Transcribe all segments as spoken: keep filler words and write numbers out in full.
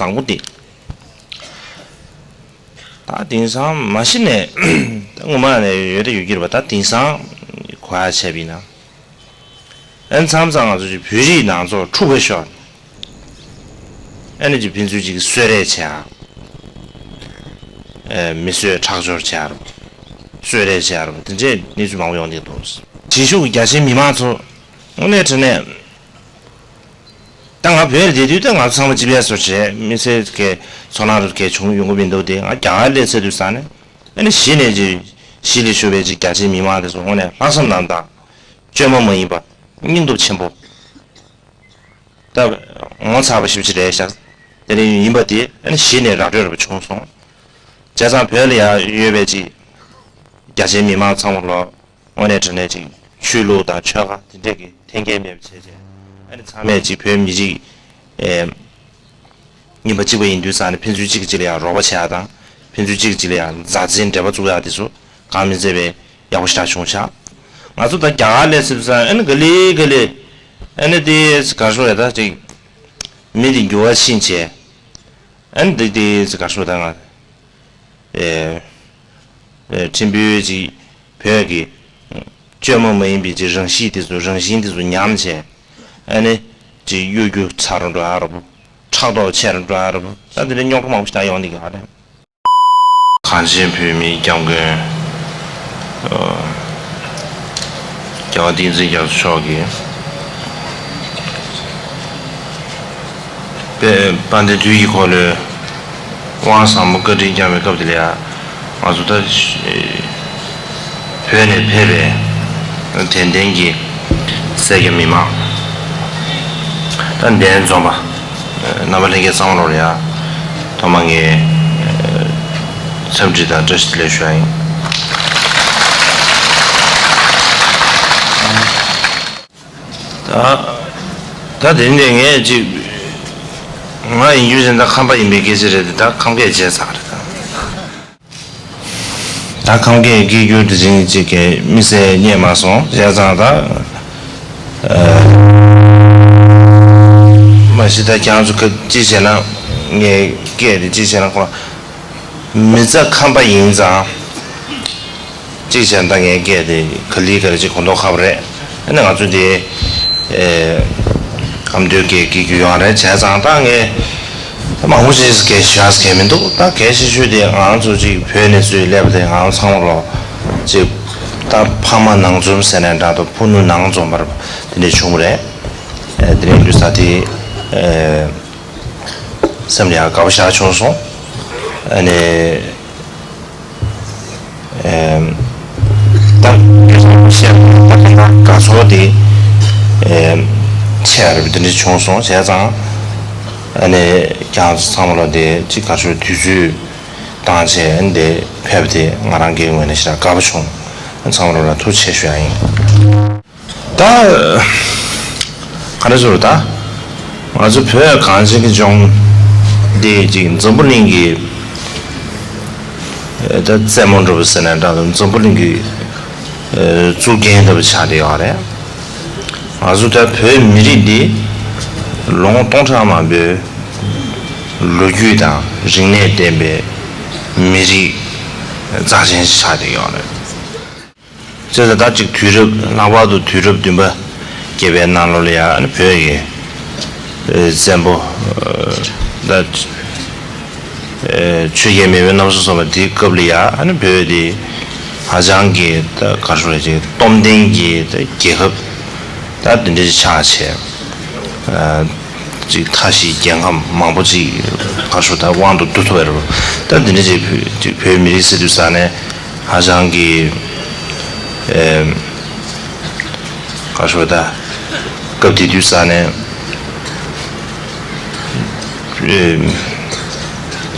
དང་པོ་དེ། ད་དེང་སང་མ་གཞི་ནས་ད་ངོ་མ་ནས་ཡོད་དེ་ཡོད་ཀྱི་རེད་པ། ད་དེང་སང་གོ་ཡ་བྱས་པ་ཡིན་ན། ཨ་ནི་མཚམས་མཚམས་ང་ཚོ་ཅིག་བོད་རིགས་ནང་ཚོགས་འཁྲུག་པ་ཤོར། ཨ་ནི་ཅིག་ཕན་ཚུན་ཅིག་གསོད་རེས་བྱེད་ཡ། ཨེ། མི་གསོད་ཁྲག་སྦྱོར་བྱེད་ཡ་རུ། གསོད་རེས་བྱེད་ཡ་རུ། དེ་འདྲའི་གནས་ཚུལ་མང་པོ་ཡོང་གི་འདུག། གཞིས་བཞུགས་ཀྱི་རྒྱ་ཆེའི་མི་མང་ཚོ་དངོས་གནས་དྲང་གནས། ད་ང་བོད་ལ་བསྡད་དུས་ད་ང་ཚོ་ཚང་མ་གཅིག་པའི་བཟོ་བྱས། མི་ཚེ་གི་ཚོར་སྣང་རུ་གས་བྱུང་ཡོང་གི་མི་འདུག་སྟེ། ང་རྒྱ་གར་སླེབས་ཚར་དུས་ཙང་ནས་ཨ་ནི་གཞི་ནས་ཅིག་གཞིས་ལ་བཞུགས་པའི་ཅིག་རྒྱ་ཆེའི་མི་མང་དེ་ཚོ་དངོས་གནས་ལྷག་བསམ་རྣམ་དག། བཅོས་མ་མ་ཡིན་པ། སྙིང་སྟོབས་ཆེན་པོ། ད་ངོ་མཚར་བ་ཞེ་པོ་ཅིག་རེད་ཤག། དེ་རིང་ཡིན་པ་དེ་ཨ་ནི་གཞི་ནས་ར་སྤྲོད་ར་བྱུང་སོང་། བྱས་ཙང་བོད་ལ་ཡང་ཡོད་པའི་ཅིག་རྒྱ་ཆེའི་མི་མང་ཚང་མ་ལོ། དངོས་གནས་དྲང་གནས་ཅིག་ཆོས་ལུགས་དང་ཆོལ་ཁ་དེ་འདྲས་ཀྱི་འཐེན་འཁྱེར་མེད་པ་བྱས་བྱས། ཨ་ནི་ཚང་མས་ཅིག་བོད་མི་རིགས་ཨེ། ཡིན་པ་གཅིག་པ་ཡིན་དུས་ཙང་ནས་ཕན་ཚུན་གཅིག་གིས་གཅིག་ལ་ཡང་རོགས་པ་བྱེད་ཡ་དང་། ཕན་ཚུན་གཅིག་གིས་གཅིག་ལ་ཡང་མཛའ་བརྩེའི་འབྲེལ་བ་བཙུགས་ཡ་དེ་ཚོ་གང་མི་མཛད་པའི་ཡག་པོ་ཞེ་དྲག་བྱུང་ཤག། ང་ཚོ་ད་རྒྱ་གར་སླེབས་ཚར་དུས་ཙང་ཨ་ནི་ག་ལེ་ག་ལེ། ཨ་ནི་དེ་ག་རེ་ཞུ་དགོས་རེད། ད་ཅིག་མི་དེ་འགྱུར་བ་ཕྱིན་བྱས། ཨ་ནི་དེ་དེ་ག་རེ་ཞུ་དགོས། ད་ང་ཨེ། ཨེ། ཕྲན་བུ་ཅིག་བོད་ཀྱི་བཅོས་མ་མ་ཡིན་པའི་ཅིག་རང་གཤིས་དེ་ཚོ། རང་བཞིན་དེ་ཚོ་ཉམས་བྱས། ཨ་ནི་ཅིག་གཡོ་སྒྱུ་ཚ་རུ་འགྲོ་ཡ་རུ། ཕྲག་དོག་ཆེ་རུ་འགྲོ་ཡ་རུ། ད་དེ་འདྲའི་རྙོག་དྲ་མང་པོ་ཞིག་ད་ཡོང་གི་ཡོད་རེད། གངས་ཅན་བོད་མིའི་སྐྱབས་མགོན། ཨ། རྒྱལ་བ་བསྟན་འཛིན་རྒྱ་མཚོ་མཆོག་གིས་དཔལ་དཔལ་ལྡན་དུས་ཀྱི་འཁོར་ལོའི་དབང་བཟང་པོ་བཀའ་དྲིན་བསྐྱངས་པའི་སྐབས་དེ་ལ་ཡང་། ང་ཚོ་ད་བོད་ནས་ཕེབས་པའི་དད་ལྡན་གྱི་སེར་སྐྱ་མི་མང་། ད་འདན་འཛོམས་པ། རྣམ་པ་ལྷན་རྒྱས་ཚང་མ་ལོ་ལ་ཡ། ཐོག་མ་ངས་འཚམས་འདྲི་དང་བཀྲ་ཤིས་བདེ་ལེགས་ཞུ་ཡ་ཡིན། ད་ད་དེ་ནས་ངས་ཅིག་ང་ཡིན་རྒྱུ་ཅན་ད་ཁམས་པ་ཡིན་པའི་སྐད་ཆ་རེད་དེ། ད་ཁམས་སྐད་བརྗེད་ཚར་རེད་ད། ད་ཁམས་སྐད་སྐད་སྒྱུར་དེ་བཞིན་ཅིག་གི་དམིགས་བསལ་རྙེད་མ་སོང་། བྱས་ཙང་ད། ཨ། མ་གཞི་ད་ཁྱེད་རང་ཚོ་ག་ཅི་བྱས་ན་ངའི་སྐད་དེ་ཅི་བྱས་ན་ཁོ་མི་རྩ་ཁམས་པ་ཡིན་ཙང་། ཅི་བྱས་ན་ད་ངའི་སྐད་དེ་ག་ལེ་ག་ལེ་ཅིག་གོ་མདོག་ཁ་པོ་རེད། ཨ་ནི་ང་ཚོ་དེ་ཨེ། ཨ་མདོའི་སྐད་སྐད་སྒྱུར་ཡོང་རེད། བྱས་ཙང་ད་ངས་མང་པོ་ཞིག་སྐད་ཤོད་ཡ་མི་འདུག། ད་གལ་ཆེ་ཤོས་དེ་ང་ཚོ་ཅིག་བོད་ནས་ཚུར་སླེབས་པ་དེ་ང་ཚང་མ་ལོ་ཅིག་ད་ཕ་མ་ནང་འཛོམས་ཟེར་ནའི་འདྲ་འདུག། ཕུ་ནུ་ནང་འཛོམས་པར་དེ་འདྲས་བྱུང་བ་རེད། ཨེ། དེ་རིང་དུས་ས་དེ་ཨེ། སེམས་ལ་ཡང་དགའ་པོ་ཞེ་དྲག་བྱུང་སོང་། ཨ་ནི་ཨེམ། ད་བཤད་པ་ད་དགའ་ཚོར་དེ་ཨེམ། ཆེ་བ་རེད་པ། དེ་འདྲ་བྱུང་སོང་། བྱས་ཙང་ཨ་ནི་ཁྱེད་རང་ཚོ་ཚང་མ་ལ་དེ་ཅིག་ག་ཚོད་དུས་ཚོད་བཏང་བྱས་འདི་ཕེབས་དེ་ང་རང་གི་ངོས་ནས་ཞེ་དྲག་དགའ་པོ་བྱུང་། ཚང་མ་ལ་ཐུགས་རྗེ་ཆེ་ཞུ་ཡ་ཡིན། ད་ག་རེ་ཟེར་ད། ང་ཚོ་བོད་གངས་ཅན་གྱི་ལྗོངས་འདི་ཅིག་འཛམ་བུ་གླིང་གི་ད་རྩེ་མོ་འགྲོ་བ་ཟེར་ན་འདྲ་འདུག། འཛམ་བུ་གླིང་གི་གཙུག་རྒྱན་ལྟ་བུ་ཆགས་བསྡད་ཡོད་རེད། ང་ཚོ་ད་བོད་མི་རིགས་འདི་ལོ་ངོ་སྟོང་ཕྲག་མང་པོའི་ལོ་རྒྱུས་དང་རིག་གནས་ལྡན་པའི་མི་རིགས་རྩ་ཆེན་ཞིག་ཆགས་བསྡད་ཡོད་རེད། བྱས་ཙང་ད་ཅིག་དུས་རབས། ལྷག་པར་དུ་དུས་རབས་བདུན་པ་བརྒྱད་པའི་ནང་ལོགས་ལ་ཡང་བོད་ཀྱི་ཨ་ནི་བཙན་པོ་ད་ཆོས་རྒྱལ་མེས་དབོན་རྣམ་གསུམ་ཚོགས་པ་དེའི་སྐབས་ལ་ཡང་ཨ་ནི་བོད་དེ་ཧ་ཅང་གི་ད་ག་རེ་ཞུ་དགོས་རེད། ཅིག་སྟོབས་ལྡན་གྱི་ད་རྒྱལ་ཁབ་ད་འདི་འདྲ་ཞིག་ཆགས་བྱས། ཅིག་མཐའ་བཞིའི་རྒྱལ་ཁམས་མང་པོ་ཅིག་ག་རེ་ཞུ་ད་དབང་དུ་བསྡུ་ཐུབ་པ་རེད། ད་འདི་འདྲ་ཅིག་བོད་ཅིག་བོད་མི་རིགས་ཟེར་དུས་ཙང་ནས་ཧ་ཅང་གི་ཨེ་ག་རེ་ཞུ་ད་སྐབས་དེ་དུས་ཙང་ནས་ཨེ།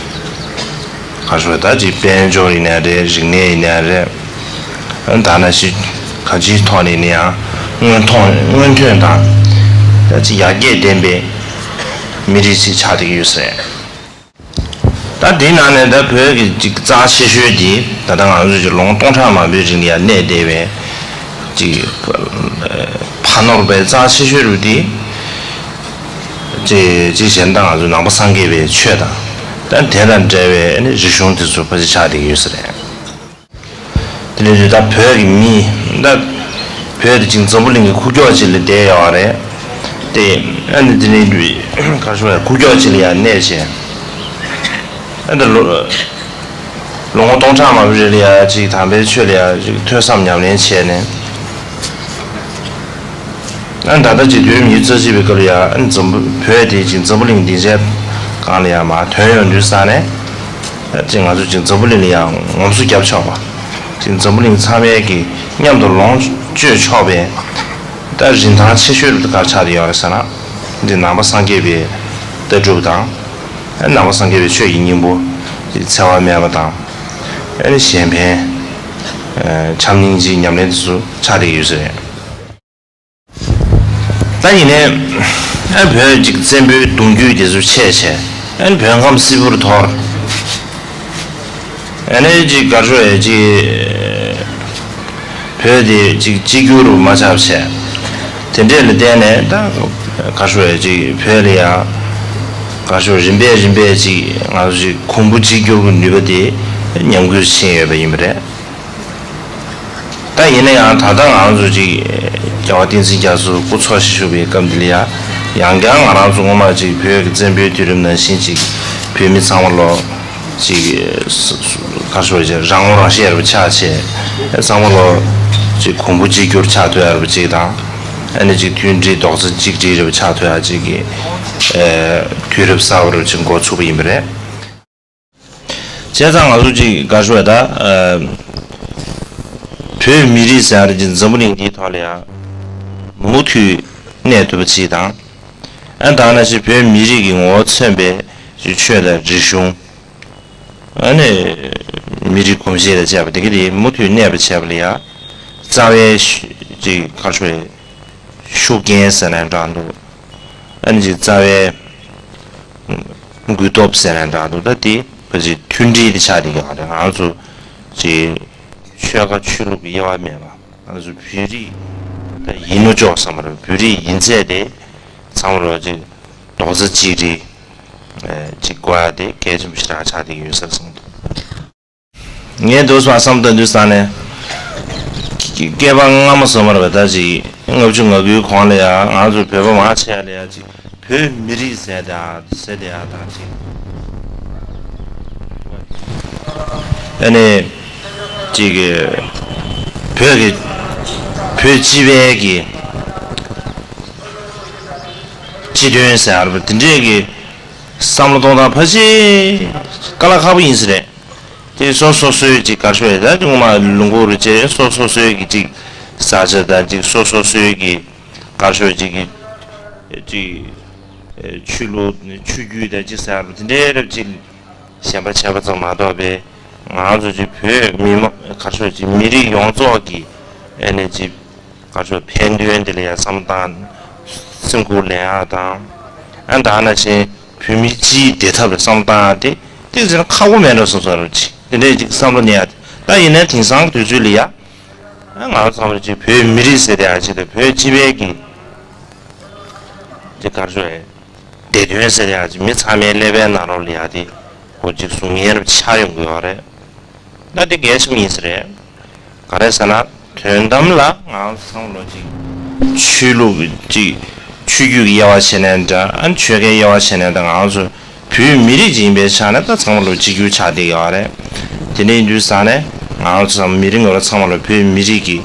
ག་རེ་ཞུ་ད་ཅིག་དཔལ་འབྱོར་ཡིན་ནའི་རེད། རིག་གནས་ཡིན་ནའི་རེད། ད་ནང་བཞིན་གང་ཅིའི་ཐོག་ནས་ཡིན་ན་ཡང་སྔོན་ཐོན་སྔོན་ཐོན་དང་ད་ཅིག་ཡར་རྒྱས་ལྡན་པའི་མི་རིགས་ཅིག་ཆགས་བསྡད་ཀྱི་ཡོད་ས་རེད། ད་དེའི་ནང་ནས་ད་བོད་ཀྱི་ཅིག་རྩ་ཆེ་ཤོས་དེ་ད་ལྟ་ང་ཚོ་ཅིག་ལོ་ངོ་སྟོང་ཕྲག་མང་པོའི་རིང་ལ་ཡང་གནས་བསྡད་པའི་ཅིག་ཕ་ནོར་བའི་རྩ་ཆེ་ཤོས་རུ་དེ། ཅེས་ཅེས་གཞན་དག་ང་ཚོ་ནང་པ་སངས་རྒྱས་པའི་ཆོས་དང་། ད་དེ་དང་འབྲེལ་བའི་ཨ་ནི་རིག་གཞུང་དེ་ཚོ་ཕལ་ཆེར་ཆགས་བསྡད་ཀྱི་ཡོད་ས་རེད། དེ་ནས་ད་བོད་ཀྱི་མི་ད་བོད་དེ་ཅིག་འཛམ་བུ་གླིང་གི་ཁུག་ཀྱོག་ཅིག་ལ་བསྡད་ཡོད་རེད། དེ་ཨ་ནི་དེ་ནས་ག་རེ་ཞུ་དགོས་རེད། ཁུག་ཀྱོག་ཅིག་ལ་ཡང་གནས་བྱས། ཨ་ནི་ལོ་ལོ་ངོ་སྟོང་ཕྲག་མང་པོའི་རིང་ལ་ཡང་ཅིག་དམ་པའི་ཆོས་ལ་ཡང་ཅིག་ཐོས་བསམ་ཉམས་ལེན་བྱས་ནས། ཨ་ནི་ད་ལྟ་སྤྱི་ལོའི་ཉི་ཤུ་རྩ་གཅིག་པའི་སྐབས་ལ་ཡང་ཨ་ནི་འཛམ་བུ་བོད་དེ་ཅིག་འཛམ་བུ་གླིང་སྡིངས་ཆའི་སྒང་ལ་ཡང་མར་ཐོན་ཡོང་དུས་ཙ་ནས། ཨ་ཅིག་ང་ཚོ་ཅིག་འཛམ་བུ་གླིང་ལ་ཡང་ངོམ་སོ་བརྒྱབ་ཆོག་པ། ཅིག་འཛམ་བུ་གླིང་ཚང་མས་ཀྱི་མཉམ་དུ་ལོངས་སྤྱོད་ཆོག་པའི་ད་རིན་ཐང་ཆེ་ཤོས་དེ་ག་རེ་ཆགས་བསྡད་ཡོད་རེད་ཟེར་ན། འདི་ནང་པ་སངས་རྒྱས་པའི་ལྟ་གྲུབ་དང་། ཨ་ནང་པ་སངས་རྒྱས་པའི་ཆོས་ཀྱི་སྙིང་པོ། ཅིག་འཚེ་བ་མེད་པ་དང་། ཨ་ནི་གཞན་ཕན། ཨ་བྱམས་སྙིང་རྗེའི་ཉམས་ལེན་དེ་ཚོ་ཆགས་བསྡད་ཀྱི་ཡོད་ས་རེད། ད་ཡིན་ནའི་ཨ་བོད་ཅིག་བཙན་པོའི་གདུང་རྒྱུད་དེ་ཚོ་ཆད་བྱས། ཨ་ནི་བོད་ཁམས་སིལ་བུར་འཐོར། ཨ་ནི་ཅིག་ག་རེ་ཞུ་དགོས་རེད། ཅིག་བོད་དེ་ཅིག་གཅིག་གྱུར་རུ་མ་ཆགས་བྱས། དེ་འདྲས་ལ་བརྟེན་ནས་ད་ག་རེ་ཞུ་དགོས་རེད། ཅིག་བོད་ལ་ཡང་ག་རེ་ཞུ་དགོས་རེད། རིམ་པས་རིམ་པས་ཅིག་ང་ཚོ་ཅིག་གོང་བུ་གཅིག་གྱུར་གྱི་ནུས་པ་དེ་ཉམས་རྒུད་ཕྱིན་ཡོད་པ་ཡིན་པ་རེད། ད་ཡིན་ན་ཡང་ད་ལྟ་ང་ཚོ་ཅིག་རྒྱལ་བ་བསྟན་འཛིན་རྒྱ་མཚོ་སྐུ་འཚོ་ཞིང་བཞུགས་པའི་སྐབས་འདི་ལ་ཡང་ཡང་བསྐྱར་ང་རང་ཚོ་སྔོན་མ་ཅིག་བོད་ཀྱི་བཙན་པོའི་དུས་རིམ་ནང་བཞིན་ཅིག་བོད་མི་ཚང་མ་ལོ་ཅིག་ག་རེ་ཞུ་དགོས་རེད། རང་ངོ་རང་ཤེས་རབ་ཆགས་བྱས། ཚང་མ་ལོ་ཅིག་གོང་བུ་གཅིག་གྱུར་ཆགས་ཐུབ་ཡ་རབ་ཅིག་དང་། ཨ་ནི་ཅིག་མཐུན་སྒྲིལ་རྡོག་རྩ་གཅིག་སྒྲིལ་རབ་ཆགས་ཐུབ་ཡ་ཅིག་གི་དུས་རབས་གསར་པ་རབ་ཅིག་འགོ་ཚུགས་པ་ཡིན་པ་རེད། བྱས་ཙང་ང་ཚོ་ཅིག་ག་རེ་ཞུ་དགོས་རེད། ད་བོད་མི་རིགས་ཟེར་ཡ་ཅིག་འཛམ་བུ་གླིང་འདིའི་ཐོག་ལ་ཡང་མུ་མཐུད་གནས་ཐུབ་པ་ཅིག་དང་། ཨ་ད་ནང་བཞིན་བོད་མི་རིགས་ཀྱི་ངོ་བོ་མཚོན་པའི་ཅིག་ཆོས་དང་རིག་གཞུང་། ཨ་ནི་མི་རིགས་གོམས་གཤིས་དང་བཅས་པ་དེ་ག་དེ་མུ་མཐུད་གནས་པ་བྱས་པ་ལ་ཡང་རྩ་བའི་ཅིག་ག་རེ་ཞུ་དགོས་རེད། ཤུགས་རྐྱེན་ཟེར་ན་འདྲ་འདུག་ཨ་ནི་ཅིག་རྩ་བའི་འགུལ་སྟོབས་ཟེར་ན་འདྲ་འདུག་ད་དེ་ཕལ་ཆེར་མཐུན་སྒྲིལ་དེ་ཆགས་བསྡད་ཡོད་རེད། ང་ཚོ་ཅིག་ཆོལ་ཁ་ཆོས་ལུགས་ཀྱི་དབྱེ་བ་མེད་པ། ང་ཚོ་བོད་རིགས་ད་ཡིན་ནོ་ཅོག་བསམ་པ་རེད། བོད་རིགས་ཡིན་ཚད་དེ་ཚང་མ་ལོ་ཅིག་རྡོག་རྩ་གཅིག་སྒྲིལ་ཅིག་དགོས་ཡ་དེ་གལ་ཆེན་པོ་ཞེ་དྲག་ཆགས་བསྡད་ཡོད་ས་རེད་བསམ་འདུག་ངས་འདུག་སེ་བསམ་བཏང་དུས་ཙ་ནས། སྐྱེས་པ་སྔ་མ་སོ་མར་བ་ད་ཅིག་ལྔ་བཅུ་ང་དགུའི་གོང་ལ་ཡང་ང་ཚོ་བོད་པ་མང་ཆེ་བ་ལ་ཡང་ཅིག་བོད་མི་རིགས་ཟེར་དེ་ཟེར་དེ་ཡང་དང་ཅིག་ཨ་ནི་ཅིག་བོད་ཀྱི་བོད་སྤྱི་པའི་གི་སྤྱི་དོན་ཟེར་བ་དེ་འདྲས་ཀྱི་བསམ་བློ་གཏོང་སྟངས་ཕལ་ཆེར་དཀའ་ལས་ཁག་པོ་ཡིན་ས་རེད། དེ་སོ་སོ་སོའི་ཅིག་ག་རེ་ཞུ་དགོས་རེད། ད་ཅིག་སྔོན་མ་ལུང་ཁུག་རུ་བྱས་སོ་སོ་སོའི་གི་ཅིག་ས་ཆ་དང་ཅིག་སོ་སོ་སོའི་གི་ག་རེ་ཞུ་དགོས་རེད། ཅིག་གི་ཅིག་ཆོས་ལུགས་ཆོས་བརྒྱུད་དང་ཅིག་ཟེར་བ་དེ་འདྲའི་རབ་ཅིག་ཞེན་པ་བྱས་པ་ཙམ་མ་གཏོགས་པའི་ང་ཚོ་ཅིག་བོད་མི་མང་ག་རེ་ཞུ་དགོས་རེད། ཅིག་མི་རིགས་ཡོངས་རྫོགས་ཀྱི་ཨ་ནི་ཅིག་ག་རེ་ཞུ་དགོས་རེད། ཕན་དོན་དེ་ལ་ཡང་བསམ་བཏང་སེམས་ཁུར་ལེན་ཡག་དང་། ཨ་ད་ནང་བཞིན་བོད་མི་སྤྱིའི་བདེ་ཐབས་ལ་བསམ་བཏང་ཡག་དེ་དེ་ཚོ་ཁག་པོ་མེད་འགྲོ་སོང་ས་རུ་ཅིག་དེ་འདྲའི་ཅིག་བསམ་བློ་གནས་ཡག་དེ། ད་ཡིན་ནའི་དེང་སང་དུས་ཚོད་ལ་ཡ། ཨ་ང་ཚོ་ཚང་མ་ཅིག་བོད་མི་རིགས་ཟེར་ཡག་ཅིག་དང་བོད་སྤྱི་པའི་གི་ཅིག་ག་རེ་ཞུ་དགོས་རེད། བདེ་དོན་ཟེར་ཡག་ཅིག་མི་ཚང་མའི་ཀླད་པའི་ནང་ལོགས་ལ་ཡ་དེ་གོ་ཅིག་གསུང་མཁན་རབ་ཆགས་ཡོང་གི་ཡོད་རེད། ད་དེ་གལ་ཆེན་པོ་ཡིན་ས་རེད། ག་རེ་ཟེར་ན་དོན་དམ་ལ་ང་ཚོ་ཚང་མ་ལོ་ཅིག་ཆོས་ལུགས་ཅིག་ཆོས་བརྒྱུད་ཀྱི་དབྱེ་བ་ཕྱེ་ནའི་འདྲ། ཨ་ནི་ཆོལ་ཁའི་དབྱེ་བ་ཕྱེ་ནའི་འདྲ། ང་ཚོ་བོད་མི་རིགས་ཅིག་ཡིན་པའི་ཆ་ནས་ད་ཚང་མ་ལོ་གཅིག་གྱུར་ཆགས་བསྡད་ཡོད་རེད། དེ་འདྲ་ཡིན་དུས་ཙང་ནས་ང་ཚོ་ཚང་མ་མི་རིགས་ངོ་ལ་ཚང་མ་ལོ་བོད་མི་རིགས་ཀྱི་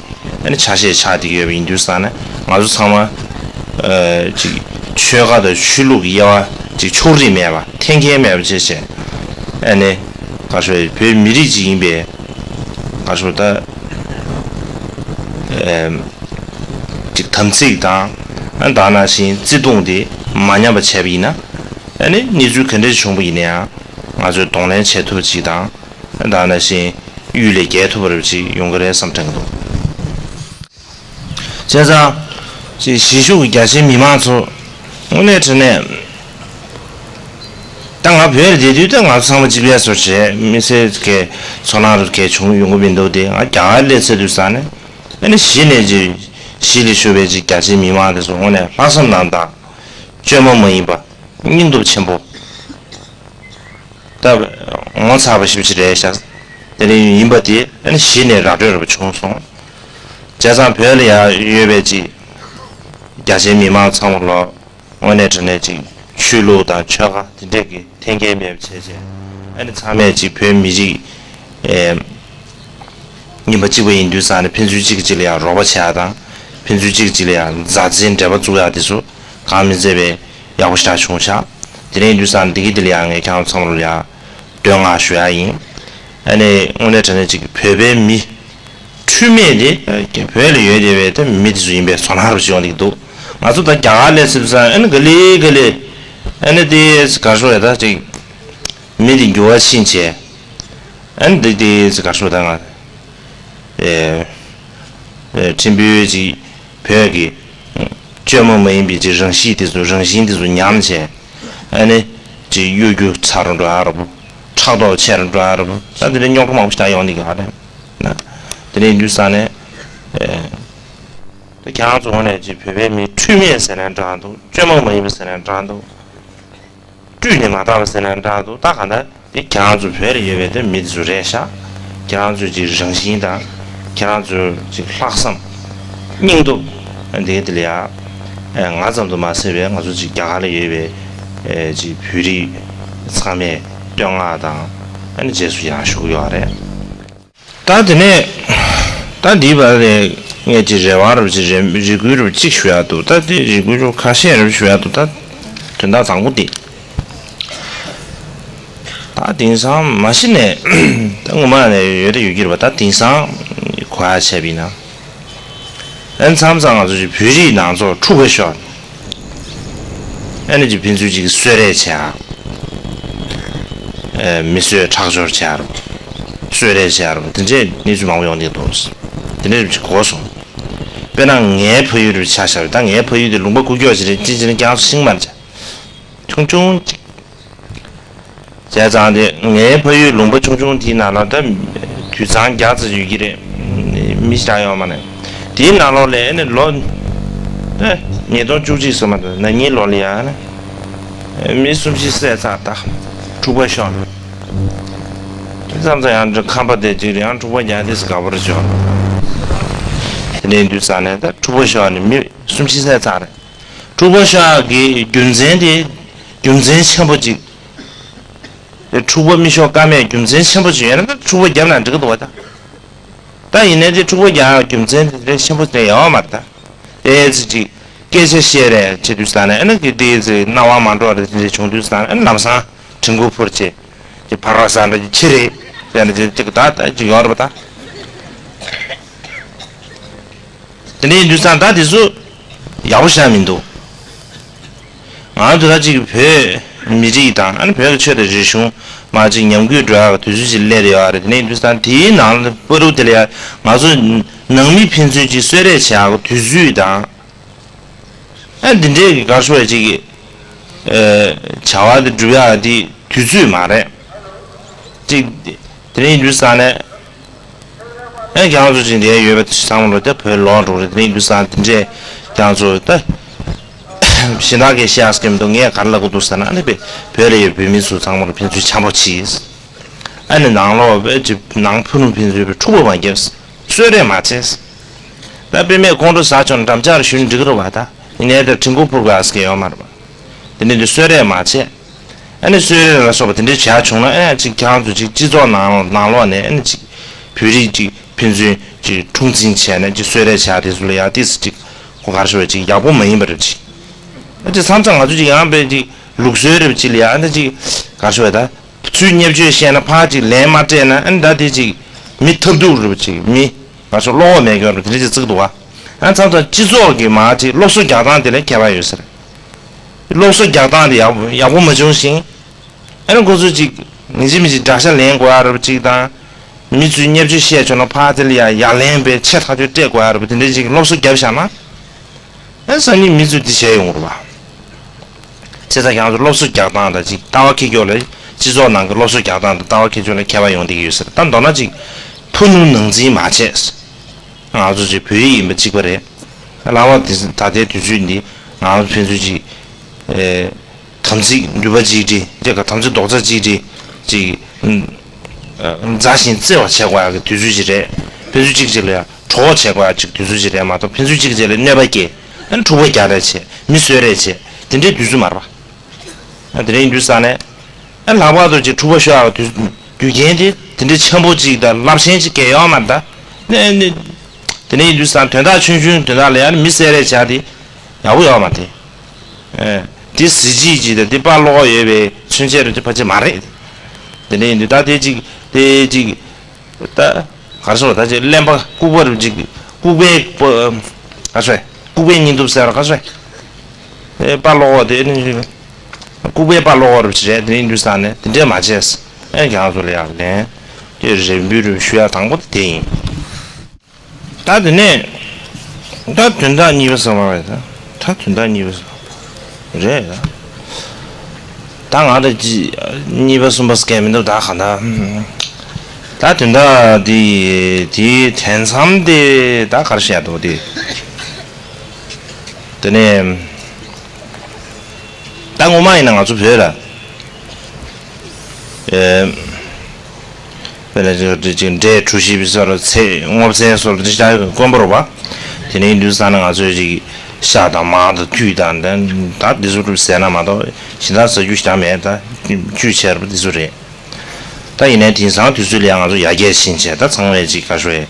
ཨ་ནི་ཆ་ཤས་ཆགས་བསྡད་ཡོད་པ་ཡིན་དུས་ཙང་ནས་ང་ཚོ་ཚང་མ་ཨ་ཅིག་ཆོལ་ཁ་དང་ཆོས་ལུགས་ཀྱི་དབྱེ་བ་ཅིག་ཕྱོགས་རིས་མེད་པ་འཐེན་འཁྱེར་མེད་པ་བྱས་བྱས། ཨ་ནི་ག་ཞུ་བོད་མི་རིགས་ཅིག་ཡིན་པའི་ག་ཞུ་ད་ཨེམ་ཅིག་དམ་ཚིག་དང་ཨ་ད་ནང་བཞིན་བརྩེ་དུང་དེ་མ་ཉམས་པ་བྱས་པ་ཡིན་ན། ཨ་ནི་གནས་ཚུལ་ག་འདྲ་བྱུང་བ་ཡིན་ན་ཡང་ང་ཚོས་གདོང་ལེན་བྱེད་ཐུབ་པ་ཅིག་དང་། ཨ་ད་ནང་བཞིན་གཡུལ་ལས་རྒྱལ་ཐུབ་པ་རེ་ཅིག་ཡོང་གི་རེད་བསམ་དྲན་གྱི་འདུག་བྱས་ཙང་། ཅིག་གཞིས་བཞུགས་ཀྱི་རྒྱ་ཆེའི་མི་མང་ཚོ། དངོས་གནས་དྲང་གནས། ད་ང་བོད་ལ་བསྡད་དུས་ད་ང་ཚོ་ཚང་མ་གཅིག་པའི་བཟོ་བྱས་མི་སེར་གྱི་ཚོར་སྣང་རུ་གས་བྱུང་ཡོང་གི་མི་འདུག་དེ་ང་རྒྱ་གར་སླེབས་ཚར་དུས་ཙང་ནས་ཨ་ནི་གཞི་ནས་ཅིག་གཞིས་ལ་བཞུགས་པའི་ཅིག་རྒྱ་ཆེའི་མི་མང་དེ་ཚོ་དངོས་གནས་ལྷག་བསམ་རྣམ་དག་ བཅོས་མ་མ་ཡིན་པ་སྙིང་སྟོབས་ཆེན་པོ། ད་ངོ་མཚར་བ་ཞེ་པོ་ཅིག་རེད་ཤག་དེ་རིང་ཡིན་པ་དེ་ཨ་ནི་གཞི་ནས་ར་སྤྲོད་ར་བ་བྱུང་སོང་། བྱས་ཙང་བོད་ལ་ཡང་ཡོད་པའི་ཅིག་རྒྱ་ཆེའི་མི་མང་ཚང་མ་ལོ་དངོས་གནས་དྲང་གནས་ཅིག་ཆོས་ལུགས་དང་ཆོལ་ཁ་དེ་འདྲས་ཀྱི་འཐེན་འཁྱེར་མེད་པ་བྱས་བྱས་ཨ་ནི་ཚང་མས་ཅིག་བོད་མི་རིགས་ཨེ། ཡིན་པ་གཅིག་པ་ཡིན་དུས་ཙང་ནས་ཕན་ཚུན་གཅིག་གིས་གཅིག་ལ་ཡང་རོགས་པ་བྱེད་ཡག་དང་ཕན་ཚུན་གཅིག་གིས་གཅིག་ལ་ཡང་མཛའ་བརྩེའི་འབྲེལ་བ་བཙུགས་ཡག་དེ་ཚོ་གང་མི་མཛད་པའི་ཡག་པོ་ཞེ་དྲག་བྱུང་ཤག་དེ་རིང་དུས་ཙང་འདི་གི་འདི་ལ་ཡང་ངས་ཁྱེད་རང་ཚང་མ་ལ་ཡང་བསྟོད་བསྔགས་ཞུ་ཡག་ཡིན། ཨ་ནི་དངོས་གནས་དྲང་གནས་གཅིག་བོད་པའི་མི་འཁྲུལ་མེད་དེ་བོད་ལ་ཡོད་བསྡད་པའི་ད་མི་དེ་ཚོ་ཡིན་པའི་བཟོ་སྣང་རབ་ཅིག་ཡོང་གི་འདུག་ང་ཚོ་ད་རྒྱ་གར་ལ་ཕྱིན་དུས་ཙང་ཨ་ནི་ག་ལེ་ག་ལེ་ཨ་ནི་དེ་ག་རེ་ཞུ་དགོས་རེད། ད་ཅིག་མི་དེ་འགྱུར་བ་ཕྱིན་བྱས། ཨ་ནི་འདི་འདི་ཟེར་ག་ཞུ་དང་ང་། ཨེ། ཨེ། ཕྲན་བུ་ཅིག་བོད་ཀྱི་བཅོས་མ་མ་ཡིན་པའི་ཅིག་རང་གཤིས་དེ་ཚོ་རང་བཞིན་དེ་ཚོ་ཉམས་བྱས། ཨ་ནི་ཅིག་གཡོ་སྒྱུ་ཚ་རུ་འགྲོ་ཨ་ར་བུ། ཕྲག་དོག་ཆེ་རུ་འགྲོ་ཨ་ར་བུ། ད་འདི་འདྲའི་རྙོག་དྲ་མང་པོ་ཞིག་ད་ཡོང་འདི་ག་རེད། ན། འདི་འདྲའི་འདུག་ས་ནས། ཨེ། ད་ཁྱེད་རང་ཚོ་ངོས་ནས་ཅིག་བོད་པའི་མི་འཁྲུལ་མེད་ཟེར་ན་འདྲ་འདུག་བཅོས་མ་མ་ཡིན་པ་ཟེར་ན་འདྲ་འདུག་སྤྲུལ་ནས་མ་བཏང་བ་ཟེར་ན་འདྲ་འདུག་ད་ག་འདྲ་དེ་ཁྱེད་རང་ཚོ་བོད་ལ་ཡོད་པའི་དེ་མི་དེ་ཚོ་རེད་ཤག་ཁྱེད་རང་ཚོའི་ཅིག་རང་བཞིན་དང་ཁྱེད་རང་ཚོའི་ཅིག་ལྷག་བསམ་སྙིང་སྟོབས་འདི་དེ་ལ་ཡ་ང་ཙམ་དུ་མ་ཟད་པའི་ང་ཚོ་ཅིག་རྒྱ་གར་ལ་ཡོད་པའི་ཅིག་བོད་རིགས་ཚང་མས་བསྟོད་བསྔགས་དང་ཨ་ནི་རྗེས་སུ་ཡང་ཞུ་གི་ཡོད་རེད། ད་དེ་ནས་ད་འདིའི་བར་ནས་ངས་ཅིག་རེ་བ་རུ་ཅིག་རེ་རེ་སྐུལ་རུ་ཅིག་ཞུ་ཡག་འདུག་ད་དེ་རེ་སྐུལ་རུ་ཁ་ཤས་རུ་ཞུ་ཡག་འདུག་ད་དོན་དག་དང་པོ་འདི། ད་དེང་སང་མ་གཞི་ནས་ད་ངོ་མ་ནས་ཡོད་ད་ཡོད་ཀྱི་རེད་པ། ད་དེང་སང་གོ་ཡག་བྱས་པ་ཡིན་ན། ཨ་ནི་མཚམས་མཚམས་ང་ཚོ་ཅིག་བོད་རིགས་ནང་ཚོགས་འཁྲུག་པ་ཤོར་ནས། ཨ་ནི་ཅིག་ཕན་ཚུན་ཅིག་གསོད་རེས་བྱེད་ཡག་ཨེ། མི་གསོད་ཁྲག་སྦྱོར་བྱེད་ཡག་རུ། གསོད་རེས་བྱེད་ཡག་རུ། དེ་འདྲའི་གནས་ཚུལ་མང་པོ་ཡོང་གི་འདུག་དེ་འདྲའི་ཅིག་གོ་སོང་། དཔེར་ན་ངའི་ཕ་ཡུལ་རུ་ཆ་བཞག་པ་ད་ངའི་ཕ་ཡུལ་དེ་ལུང་པ་ཀུ་ཀྱོག་ཅིག་རེད། ཅི་ཅི་ནས་ཀྱང་ཤིང་མར་བྱས། ཆུང་ཆུང་ཅིག་བྱས་ཙང་དེ་ངའི་ཕ་ཡུལ་ལུང་པ་ཆུང་ཆུང་དེའི་ནང་ལ་ད་དུད་ཚང་བརྒྱ་ཙམ་ཡོད་ཀྱི་རེད། མི་ཞིག་ཡོད་མ་རེད། དེའི་ནང་ལོགས་ལ་ཨ་ནི་ལོ་ད་ཉིས་སྟོང་བཅུ་གཅིག་སོང་མ་གཏོགས་ན་ནིང་ལོ་ལ་ཡང་ན་མི་གསུམ་བཞི་བསད་ཚར། ད་འཁྲུག་པ་ཤོར། དེ་ཙམ་ཙམ་ཡང་ཁམས་པ་དེ་ཅིག་ཡང་འཁྲུག་པ་རྒྱག་དེ་སུ་དགའ་པོ་རེད་ཅོ། དེ་ནས་དུས་ས་ནས་ད་འཁྲུག་པ་ཤོར་ནས་མི་གསུམ་བཞི་བསད་ཚར་རེད། འཁྲུག་པ་ཤོར་གི་རྒྱུ་མཚན་དེ་རྒྱུ་མཚན་ཆེན་པོ་ཅིག་འཁྲུག་པ་མི་ཤོར་ཀ་མེད་རྒྱུ་མཚན་ཆེན་པོ་ཅིག་ཡོད་ན་ད་འཁྲུག་པ་བརྒྱབ་ན་འགྲིག་གི་འདུག་བ་ད། ད་ཡིན་ནའི་དེ་འཁྲུག་པ་རྒྱག་རྒྱུ་མཚན་དེ་འདྲའི་ཆེན་པོ་དེ་ཡོད་མ་རེད་ད། དེ་ཙི་ཅིག་སྐད་ཆ་བཤད་རེས་བྱེད་དུས་ས་ནས་ཨ་ནི་གི་དེ་ཙི་སྣང་བ་མ་འགྲོ་རེ་དེ་འདྲ་བྱུང་དུས་ས་ནས་ཨ་ནི་ལམ་སང་དྲན་སྐུལ་ཕུར་བྱེད་ཀྱི་ཕར་བ་ས་འདྲ་ཅིག་ཁྱི་རེད་ཟེར་ནས་དེ་ཅིག་ད་ད་ཅིག་ཡོད་རེད་པ་ད། དེ་འདྲ་ཡིན་དུས་ཙང་ད་དེ་ཚོ་ཡག་པོ་བཞག་མི་འདུག་ང་ཚོ་ད་ཅིག་བོད་མི་རིགས་དང་ཨ་ནི་བོད་ཀྱི་ཆོས་དང་རིག་གཞུང་མ་ཅིག་ཉམས་རྒུད་འགྲོ་ཡག་གི་དུས་ཚོད་ཅིག་སླེབས་ཡོད་རེད། དེ་འདྲ་ཡིན་དུས་ཙང་དེའི་ནང་ལ་བར་དུ་དེ་ལ་ཡ་ང་ཚོ་ནང་མི་ཕན་ཚུན་ཅིག་གསོད་རེས་བྱེད་ཡག་གི་དུས་ཚོད་དང་། ཨ་འདི་འདྲའི་གི་ག་རེ་ཞུ་བ་ཅིག་གི་ཨེ། བྱ་བ་འདི་སྒྲུབ་ཡག་འདི་དུས་ཚོད་མ་རེད། ཅིག་དེ་རིང་ཡིན་དུས་ས་ནས་ཨེ་ཁྱེད་རང་ཚོ་ཅིག་འདིར་ཡོད་པ་ཚང་མ་ལོ་ད་བོད་ལོག་འགྲོ་རེད། དེ་རིང་ཡིན་དུས་ས་ནས་དེ་འདྲས་ཁྱེད་རང་ཚོ་ད་གཞན་དག་གིས་བཤད་ཡག་སྐད་མི་འདུག་ངས་ག་རེ་ལབ་དགོས་འདུག་ཟེར་ན་ཨ་ནི་བོད་ལ་ཡོད་བོད་མི་ཚོ་ཚང་མ་ལ་ཕན་ཚུན་འཆམ་པོ་གྱིས། ཨ་ནི་ནང་ལོགས་བོད་ཀྱི་ནང་ཕུ་ནུ་ཕན་ཚུན་བོད་འཁྲུག་པ་མ་བརྒྱབ། གསོད་རེས་མ་བྱས། ད་དཔེ་མེད་ཁོང་ཁྲོ་ཟ་ཆོག་ན་འགྲམ་ལྕག་རེ་གཞུས་ན་འགྲིག་གི་རེད་བ་ད། ཡིན་ནའི་ད་དྲན་སྐུལ་ཕུར་དགོས་ཟེར་གྱི་ཡོད་མ་རེད་བ། དེ་ནས་འདི་གསོད་རེས་མ་བྱས། ཨ་ནི་གསོད་རེས་ལ་སོགས་པ་དེ་འདྲའི་བྱས་བྱུང་ན་ཨ་ཅིག་ཁྱེད་རང་ཚོ་ཅིག་སྤྱི་ཚོགས་ནང་ནང་ལོགས་ནས་ཨ་ནི་ཅིག་བོད་རིགས་ཅིག་ཕན་ཚུན་ཅིག་འཁྲུག་འཛིང་བྱས་ནས་ཅིག་གསོད་རེས་བྱས་དེ་ཚོ་ལ་ཡང་ཏིས་ཅིག་ཁོ་གར་ཤོར་བ་ཅིག་ཡག་པོ་མ་ཡིན་པ་རེད་ཅིག་ཨ་ཅིག་མཚམས་མཚམས་ང་ཚོ་ཅིག་ཡང་པའི་ཅིག་ལུགས་སྲོལ་རེད་པ་ཅིག་ལ་ཡང་ཨ་ནི་ཅིག་གར་ཤོར་བ་ད། ཚུར་བརྙས་བཅོས་བཤད་ན་ཕར་ཅིག་ལན་མ་སྤྲད་ན་ཨ་ནི་ད་དེ་ཅིག་མི་ཐབས་སྡུག་རེད་པ་ཅིག་མི་ང་ཚོ་བློ་ཁོག་མེད་མཁན་རེད་པ་དེ་འདྲ་ཅིག་བརྩི་གི་འདུག་བ། ཨ་མཚམས་མཚམས་སྤྱི་ཚོགས་ཀྱི་མ་ཅིག་སློབ་གསོ་རྒྱག་སྟངས་དེ་ལ་ཁྱད་པར་ཡོད་ས་རེད། སློབ་གསོ་རྒྱག་སྟངས་དེ་ཡག་ཡག་པོ་མ་བྱུང་ཞིང་། ཨ་ནི་ཁོ་ཚོ་ཅིག་མི་གཅིག་མི་གཅིག་དགྲ་ཤ་ལེན་དགོས་ཡ་རེད་པ་ཅིག་དང་། མི་ཚོས་བརྙས་བཅོས་བཤད་བྱུང་ན་ཕར་དེ་ལ་ཡ་ཡ་ལན་པའི་ཆེ་ཐག་ཆོད་སྤྲད་དགོས་ཡ་རེད་པ་དེ་འདྲ་ཅིག་སློབ་གསོ་རྒྱབ་བཞག་ན། ཨ་སང་ཉིན་མི་ཚོས་འདི་བྱས་ཡོང་རེད་པ། བྱས་ཙང་ཁྱེད་རང་ཚོ་སློབ་གསོ་རྒྱག་སྟངས་དང་ཅིག་ལྟ་བ་འཁྱེར་ཕྱོགས་ལ་སྤྱི་ཚོགས་ནང་གི་སློབ་གསོ་རྒྱག་སྟངས་དང་ལྟ་བ་འཁྱེར་ཕྱོགས་ལ་ཁྱད་པར་ཡོང་བསྡད་ཀྱི་ཡོད་ཟེར། ད་མདོར་ན་ཅིག་ཕུ་ནུ་ནང་འཛིང་མ་བྱས། ང་ཚོ་ཅིག་བོད་ཡིག་ཡིན་པ་གཅིག་པ་རེད། ལྷག་པར་དེ་ད་ལྟའི་དུས་ཚོད་འདི་ང་ཚོ་ཕན་ཚུན་ཅིག་ ཨེ། དམ་ཚིག་འདུས་པ་གཅིག་སྒྲིལ་དེ་ག་དམ་ཚིག་རྡོག་རྩ་གཅིག་སྒྲིལ་ཅིག་ཨ། མཛའ་ཞིང་བརྩེ་བ་བྱེད་དགོས་ཡག་གི་དུས་ཚོད་ཅིག་རེད། ཕན་ཚུན་གཅིག་གཅིག་ལ་ཡང་གྲོགས་བྱེད་དགོས་ཡག་ཅིག་དུས་ཚོད་ཅིག་རེད་མ་གཏོགས། ཕན་ཚུན་གཅིག་གཅིག་ལ་གནོད་པ་སྐྱེལ། ཨ་ནི་འཁྲུག་པ་རྒྱག་རེས་བྱེད། མི་གསོད་རེས་བྱེད། དེ་འདྲའི་དུས་ཚོད་མ་རེད་པ། ཨ། དེ་འདྲ་ཡིན་དུས་ཙང་ནས། ཨ། ལྷག་པར་དུ་ཅིག་འཁྲུག་པ་ཤོར་ཡག་དུས། རྒྱུ་རྐྱེན་དེ་དེ་འདྲའི་ཆེན་པོ་ཅིག་དང་རླབས་ཆེན་ཅིག་གལ་ཡོད་མ་རེད་ད། ནས་ནས། དེ་འདྲ་ཡིན་དུས་ཙང་དོན་དག་ཆུང་ཆུང་དོན་དག་ལ་ཡང་མི་གསད་རེས་བྱ་དེ་ཡག་པོ་ཡོད་མ་རེད། ཨེ། དེ་གཟི་བརྗིད་ཅིག་དང་དེ་དཔའ་བློ་ཁོག་ཡོད་པའི་མཚོན་བྱེད་རེད་དེ་ཕལ་ཆེར་མ་རེད། དེ་འདྲ་ཡིན་དུས་ད་དེ་ཅིག་དེ་ཅིག་ད་ག་རེ་ཟེར་བ། ད་ཅིག་གླེན་པ་ལྐུགས་པ་རུ་ཅིག་ལྐུགས་པའི་པ། ག་རེ་ཟེར། ལྐུགས་པའི་སྙིང་སྟོབས་ཟེར་བ་ག་རེ་ཟེར། ཨེ། དཔའ་བློ་ཁོག་དེ་ནི་ཅིག་ལྐུགས་པའི་དཔའ་བློ་ཁོག་རུ་ཅིག་རེད། དེ་ཡིན་དུས་ཙང་ནས་དེ་འདྲས་མ་བྱས། ཨེ། ཁྱེད་རང་ཚོ་ལ་ཡང་ལན་དེ་རེ་འབུལ་རུ་ཞུ་ཡག་དང་པོ་དེ་དེ་ཡིན། ད་དེ་ནས་ད་དོན་དག་གཉིས་པ་ཟེར་བ་རེད། ད་ད་དོན་དག་གཉིས་པ་ཟེར་བ་རེད། ད་ང་ད་ཅི་གཉིས་པ་གསུམ་པ་སྐད་མི་འདུག་ད་གང་ལྟར་ད་དོན་དག་དེ་དེའི་དེ་མཚམས་དེ་ད་ག་རེ་བཤད་འདུག་དེ། དེ་ནས་ད་སྔོན་མ་ཡིན་ན་ང་ཚོ་བོད་ལ། ཨེ། དཔེར་ན་ཅིག་འབྲས་གྲོ་ཞིབ་སོགས་ཚེ་སྔོ་ཚལ་སོགས་འདི་ཅག་དཀོན་པོ་རེད་པ། དེ་ནས་ཡིན་དུས་ཙང་ན་ང་ཚོས་ཅིག་ཤ་དང་མར་དང་ཁུ་དང་ད་འདི་ཚོ་ཟས་ན་མ་གཏོགས་གཞན་དག་ཟ་རྒྱུ་ཞེ་དྲག་མེད། ད་བཅུད་ཆེ་རུ་འདི་ཚོ་རེད། ད་ཡིན་ནའི་དེང་སང་དུས་ཚོད་ལ་ཡང་ང་ཚོ་ཡར་རྒྱས་ཕྱིན་བྱས་ད་ཚང་མས་ཅིག་ག་ཞོ་ཡི་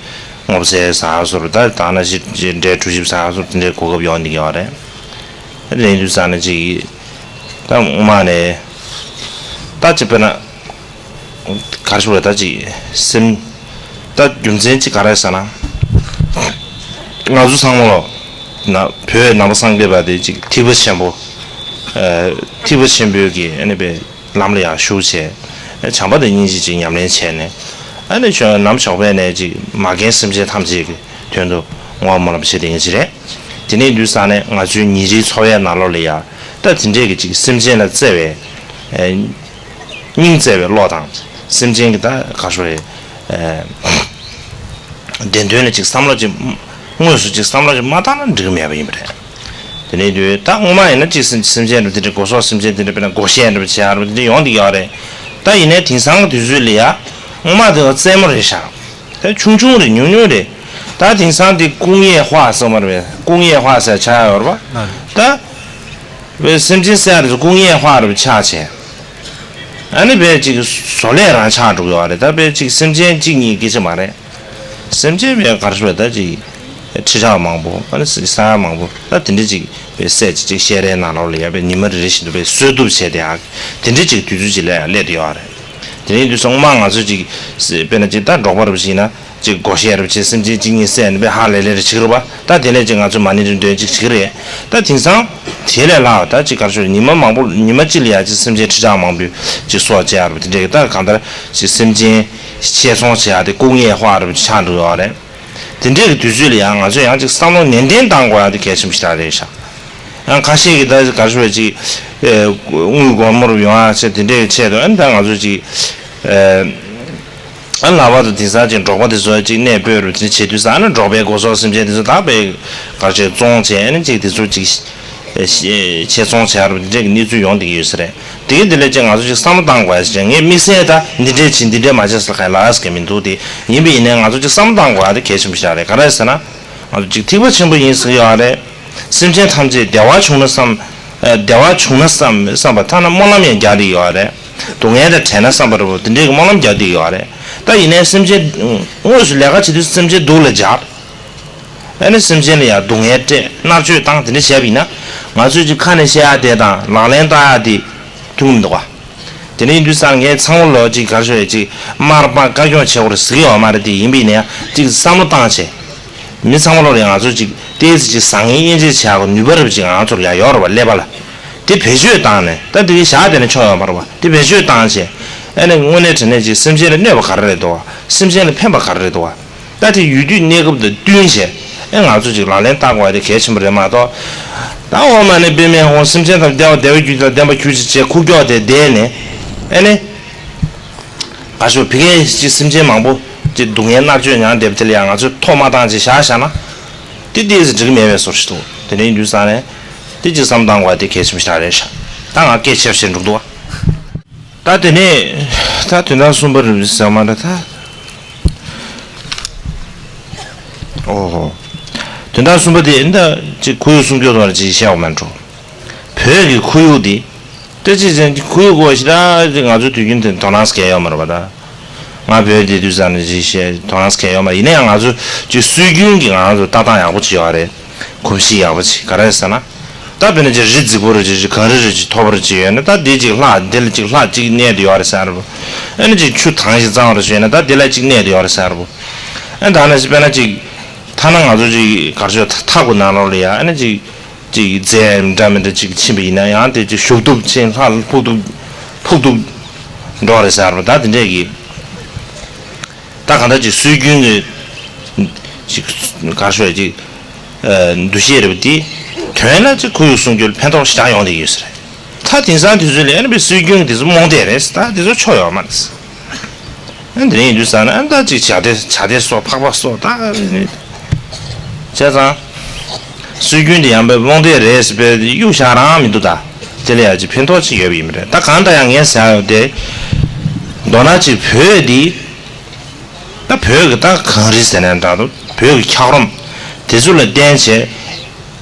སྔོ་ཚལ་ཟ་སོགས་ད་ད་ན་ཞིག་འབྲས་གྲོ་ཞིབ་ཟ་སོགས་དེ་འདྲའི་གོ་སྐབས་ཡོང་འདི་ཡོད་རེད། དེ་ཡིན་དུས་ཙང་ན་ཅིག་ད་སྔོན་མ་ནས་ད་ཅིག་དཔེར་ན་ག་རེ་ཞུ་དགོས། ད་ཅིག་སེམས་ད་རྒྱུ་མཚན་ཅིག་ག་རེ་ཟེར་ན། ང་ཚོ་ཚང་མ་ལོ་ན་བོད་ནང་པ་སངས་རྒྱས་པ་དེ་ཅིག་ཐེག་པ་ཆེན་པོ། ཨ། ཐེག་པ་ཆེན་པོའི་གི་ཨ་ནི་པའི་ལམ་ལ་ཡང་ཞུགས་བྱས། བྱམས་པ་དང་སྙིང་རྗེ་ཅིག་ཉམས་ལེན་བྱས་ནས། ཨ་ནི་ཆོས་ནམ་ཞོགས་པ་ནས་ཅིག་མ་རྒན་སེམས་ཅན་ཐམས་ཅད་ཀྱི་དོན་དུ་བསྔོ་བ་སྨོན་ལམ་བྱེད་བསྡད་མཁན་ཅིག་རེད། དེ་ནས་དུས་ས་ནས་ང་ཚོའི་ཉིན་རེའི་འཚོ་བའི་ནང་ལོགས་ལ་ཡང་ད་དེ་འདྲས་ཀྱི་ཅིག་སེམས་ཅན་ལ་བརྩེ་བའི། ཨ། སྙིང་བརྩེ་བའི་བློ་དང་སེམས་ཅན་གྱི་ད་ག་ཞོ་རེད། ཨ། བདེན་དོན་ལ་ཅིག་བསམ་བློ་ཅིག་དངོས་སུ་ཅིག་བསམ་བློ་ཅིག་མ་བཏང་ན་འགྲིག་གི་མེད་པ་ཡིན་པ་རེད། དེ་ནས་དུས་ད་སྔོན་མ་ཡིན་ན་ཅིག་སེམས་སེམས་ཅན་རུ་དེ་འདྲ་སྒོ་ཟོག་སེམས་ཅན་དེ་འདྲ་དཔེར་ན་སྒོ་ཤེས་རུ་བྱེད་ཡག་རུ་དེ་འདྲ་ཡོང་གི་ཡོད་རེད། ད་ཡིན་ནའི་དེང་སང་གི་དུས་ཚོད་ལ་ཡ་སྔོན་མ་དེ་བ་རྩེད་མོ་རེད་ཤག་ད་ཆུང་ཆུང་རེད། ཉུང་ཉུང་རེད། ད་དེང་སང་དེ་ཀུང་ཡེ་ཧྭ་ཟེར་མ་རེད་པས། ཀུང་ཡེ་ཧྭ་ཟེར་ཆགས་ཡོད་རེད་པ། ད་བའི་སེམས་ཅན་བསད་ཡག་རེད། ཀུང་ཡེ་ཧྭ་རུ་ཆགས་བྱས། ཨ་ནི་བས་ཅིག་བཟོ་ལས་རང་ཆགས་འགྲོ་གི་ཡོད་རེད། ད་བས་ཅིག་སེམས་ཅན་གཅིག་གཉིས་སྐད་ཆ་མ་རེད། སེམས་ཅན་བས་ག་རེ་ཞུ་བས་ད་ཅིག་ཁྲི་ཕྲག་མང་པོ་ཨ་ནི་ས་ཡ་མང་པོ་ད་དེ་འདྲ་ཅིག་བས་བསད་ཅིག་ཅིག་བཤས་རའི་ནང་ལོགས་ལ་ཡ་བས་ཉི་མ་རེ་རེ་བཞིན་དུ་བས་གསོད་གཏུབ་བྱས་ཏེ་ཨ་དེ་འདྲ་ཅིག་དུས་ཚོད་ཅིག་ལ་ཡ་སླེབས་བསྡད་ཡོད་རེད། དེ་འདྲ་ཡིན་དུས་སོང་མ་ང་ཚོ་ཅིག་དཔེར་ན་ཅིག་ད་འབྲོག་པ་རུ་ཞིག་ཡིན་ན། ཅིག་སྒོ་ཤེས་རུ་བྱས་སེམས་ཅན་གཅིག་གཉིས་བསད་ནས་པའི་ཧ་ལས་ལས་རེ་བྱེད་ཀྱི་རེད་པ། ད་དེ་ལས་ཅིག་ང་ཚོས་མ་ཎི་རེ་འདོན་ཅིག་བྱེད་ཀྱི་རེད། ད་དེང་སང་དེ་ལས་ལྷག་ད་ཅིག་ག་རེ་ཞུ་ཉི་མ་མང་པོ་ཉི་མ་གཅིག་ལ་ཡ་ཅིག་སེམས་ཅན་ཁྲི་ཕྲག་མང་པོའི་ཅིག་སྲོག་བཅད་ཡ་རུ་དེ་འདྲས་ཀྱི་ད་གང་ལྟར་ཅིག་སེམས་ཅན་བཤས་ཚོང་བྱེད་ཡ་དེ་ལྐུགས་ངལ་ཧྭ་རུ་ཆགས་འགྲོ་ཡོད་རེད། དེ་འདྲས་ཀྱི་དུས་ཚོད་ལ་ཡང་ང་ཚོས་ཡང་ཅིག་བསམ་བློ་ནན་ཏན་བཏང་དགོས་ཡ་དེ་གལ་ཆེན་པོ་ཞིག་རེད་ཤག་ཡང་ཁ་ཤས་ཀྱིས་ད་ག་རེ་ཞུ་བ་ཅིག་དངུལ་སྒོར་མོ་རུ་ཡོང་ཡ་ཆེད་དེ་འདྲས་ཀྱི་ཆེད་དུ་ཨ་ནི་ད་ང་ཚོ་ཅིག་ཨ་ལྷག་པར་དུ་དེང་སང་ཅིག་འབྲོག་པ་དེ་ཚོ་ཅིག་གནས་སྤོས་རུ་དེ་བྱེད་དུས་ས་ཨ་ནི་འབྲོག་པའི་སྒོ་ཟོག་སེམས་ཅན་དེ་ཚོ་དག་པའི་གར་ཆེད་བཙོང་བྱས་ཨ་ནི་ཅིག་དེ་ཚོ་ཅིག་ཕྱེ་ཚོང་བྱས་རུ་དེ་འདྲའི་གི་གནས་ཚུལ་ཡོང་བསྡད་ཀྱི་ཡོད་ས་རེད། དེ་གི་དེ་ལས་ཅིག་ང་ཚོ་ཅིག་བསམ་བློ་བཏང་དགོས་ཡ་ཞིག་རེད། ངས་དམིགས་བསལ་ད་འདི་འདྲས་བྱེད་འདི་འདྲས་མ་བྱེད་ཟེར་ག་ལ་ཨ་ཟེར་གི་མི་འདུག་དེ་ཡིན་པ་ཡིན་ནའི་ང་ཚོ་ཅིག་བསམ་བློ་བཏང་དགོས་ཡ་དེ་གལ་ཆེན་པོ་ཞིག་རེད། ག་རེ་ཟེར་ན་ང་ཚོ་ཅིག་ཐེག་པ་ཆེན་པོ་ཡིན་ཟེར་གི་ཡོད་རེད། སེམས་ཅན་ཐམས་ཅད་བདེ་བ་བྱུང་ན་བསམ། ཨ། བདེ་བ་བྱུང་ན་བསམ་བསམ་པ་ཐ་ན་སྨོན་ལམ་ཡང་རྒྱག་བསྡད་ཡོད་རེད། སྡུག་བསྔལ་དང་བྲལ་ན་བསམ་པ་རེད་པ། དེ་འདྲའི་གི་སྨོན་ལམ་རྒྱག་བསྡད་ཡོད་རེད། ད་ཡིན་ནའི་སེམས་ཅན་དངོས་སུ་ལས་ཀ་བྱེད་དུས་སེམས་ཅན་སྡུག་ལ་སྦྱར། ཨ་ནི་སེམས་ཅན་ལ་ཡང་སྡུག་བསྔལ་སྤྲད་མནར་གཅོད་བཏང་དེ་འདྲ་བྱས་པ་ཡིན་ན་ང་ཚོས་ཅིག་ཁ་ནས་བཤད་ཡ་དེ་དང་ལག་ལེན་བསྟར་ཡ་དེ་མཐུན་གི་མི་འདུག་ག་དེ་འདྲ་ཡིན་དུས་ཙང་ངས་ཚང་མ་ལོ་ཅིག་ག་རེ་ཞུ་ཡ་ཅིག་མར་པ་བཀའ་སྐྱོང་བྱེད་དགོས་རེད་ཟེར་གི་ཡོད་མ་རེད། དེ་ཡིན་པ་ཡིན་ན་ཡང་ཅིག་བསམ་བློ་བཏང་བྱས། མི་ཚང་མ་ལོ་རེད། ང་ཚོ་ཅིག་ཏོག་ཙམ་ཅིག་བཟང་ངན་དབྱེ་འབྱེད་བྱེད་ཡག་གི་ནུས་པ་རབ་ཅིག་ང་ཚོ་ལ་ཡོད་རེད་པ། ཀླད་པ་ལ་དེ་བེད་སྤྱོད་བཏང་ནས་ད་དེ་གི་བཞག་བསྡད་ན་ཆོག་ཡོད་མ་རེད་པ། དེ་བེད་སྤྱོད་བཏང་བྱས་ཨ་ནི་དངོས་གནས་དྲང་གནས་ཅིག་སེམས་ཅན་ལ་གནོད་པ་ག་རེ་རེད་འདུག་བ། སེམས་ཅན་ལ་ཕན་པ་ག་རེ་རེད་འདུག་བ། ད་དེ་ཡུལ་དུས་གནས་སྐབས་དང་བསྟུན་བྱས་ཨ་ང་ཚོ་ཅིག་ལག་ལེན་བསྟར་དགོས་པ་དེ་གལ་ཆེན་པོ་རེད་མ་གཏོགས། ད་འོ་མ་ནི་དཔེ་མེད་ཧོ་སེམས་ཅན་ཐམས་བདེ་བ་བདེ་བ་རྒྱུ་དང་ལྡན་པ་གྱུར་ཅིག་བྱས་ཁུག་ཀྱོག་དེ་བསྡད་ནས་ཨ་ནི། ག་ཞུ་བི་གའི་ཅིག་སེམས་ཅན་མང་པོ་ཅིག་སྡུག་བསྔལ་མནར་གཅོད་མྱངས་བསྡད་པ་དེ་ལ་ཡང་ང་ཚོས་ཐོ་མ་བཏང་ཅིག་བཞག་བཞག་ན། དེ་ཏོག་ཙམ་འགྲིག་གི་མེད་པའི་བཟོ་ཞིག་འདུག་དེ་འདྲ་ཡིན་དུས་ཙང་ནས། དེ་ཅིག་བསམ་བཏང་དགོས་དེ་གལ་ཆེན་པོ་ཞིག་རེད་ཤག་ད་ང་སྐད་ཆེ་བ་བཤད་འགྲོ་འདུག་བ། ད་དེ་ནས་ད་དོན་དག་གསུམ་པ་རེད་ཟེར་མ་འདྲ་ད། ཨོ་ཧོ། དོན་དག་གསུམ་པ་དེ་ད་ཅིག་ཁོར་ཡུག་སྲུང་སྐྱོབ་ཐོག་ལ་ཅིག་བཤད་འོ་མ་འགྲོ། བོད་ཀྱི་ཁོར་ཡུག་དེ། ད་ཅིག་ཅན་གྱི་ཁོར་ཡུག་སྐོར་ཞིག་ད་ཅིག་ང་ཚོ་དུས་རྒྱུན་དེ་དོ་སྣང་སྐྱེ་ཡོད་མ་རེད་པ་ད། ང་བོད་དེ་དུས་ཙམ་ནས་ཅིག་བཤད་དོ་སྣང་སྐྱེ་ཡོད་མ་ཡིན་ན་ཡང་ང་ཚོ་ཅིག་སྲོལ་རྒྱུན་གྱི་ང་ཚོ་ལྟ་སྟངས་ཡག་པོ་ཅིག་ཡོད་རེད། གོམས་གཤིས་ཡག་པོ་ཅིག་ག་རེ་ཟེར་ན། ད་དཔེར་ན་ཅིག་རི་རྫིག་པོ་རེ་ཅིག་ཅིག་གངས་རི་རེ་ཅིག་མཐོ་པོ་རེ་ཅིག་ཡོད་ན་ད་དེ་ཅིག་ལྷ་དེ་ལ་ཅིག་ལྷ་ཅིག་གནས་དེ་ཡོད་རེད་ཟེར་རེད་པོ། ཨ་ནི་ཅིག་ཆུ་དྭངས་ཤིང་གཙང་བ་རེ་ཅིག་ཡོད་ན་ད་དེ་ལ་ཅིག་གནས་དེ་ཡོད་རེད་ཟེར་རེད་པོ། ཨ་ནི་ད་ནི་ཅིག་དཔེར་ན་ང་ཚོ་ཅིག་ག་རེ་ཞུ་མཐའ་འཁོབ་ནང་ལོགས་ལ་ཡ་ཨ་ནི་ཅིག་ཅིག་རྫས་འདྲ་མི་འདྲ་ཅིག་ཕྱིན་པ་ཡིན་ན་ཡང་དེ་ཅིག་ཞུགས་གཏུབ་ཕྱིན་ལྷ་ཕུག་གཏུབ་ཕུག་གཏུབ་འགྲོ་རེད་ཟེར་བ་ད་དེ་འདྲས་ཀྱི། ད་གང་ལྟར་ཅིག་སྲོལ་རྒྱུན་གྱི་ཅིག་ག་རེ་ཞུ་ཡ་ཅིག་འདུ་ཤེས་རེད་པ་དེ་དོན་ལ་ཅིག་ཁོར་ཡུག་སྲུང་སྐྱོབ་ལ་ཕན་ཐོགས་ཞེ་དྲག་ཡོང་བསྡད་ཡོད་ས་རེད། ད་དེང་སང་དུས་ཚོད་ལ་ཨ་ནི་པའི་སྲོལ་རྒྱུན་དེ་ཚོ་རྨོངས་དད་རེད་ད་དེ་ཚོ་ཆོ་ཡོད་མ་རེད། ཨ་འདི་ཡིན་དུས་ཙང་ན་ཨ་ད་ཅིག་བྱ་དེ་བྱ་དེ་སོགས་ཕག་པ་སོགས་ད་ནི་བྱས་ཙང་། སྲོལ་རྒྱུན་དེ་ཡང་པའི་རྨོངས་དད་རེད་ཟེར་པའི་གཡུག་བཞག་རང་མི་འདུག་ད། དེ་ལ་ཡང་ཅིག་ཕན་ཐོགས་ཅིག་ཡོད་པ་ཡིན་པ་རེད་ད་གང་ལྟར་ཡང་ངས་ཟེར་ཡ་ཡོད་དེ། མདོར་ན་ཅིག་བོད་འདི། ད་བོད་ཀྱི་ད་གངས་རི་ཟེར་ནའང་འདྲ་འདུག་བོད་ཀྱི་འཁྱགས་རོམ། དེ་ཚོ་ལ་བརྟེན་བྱས།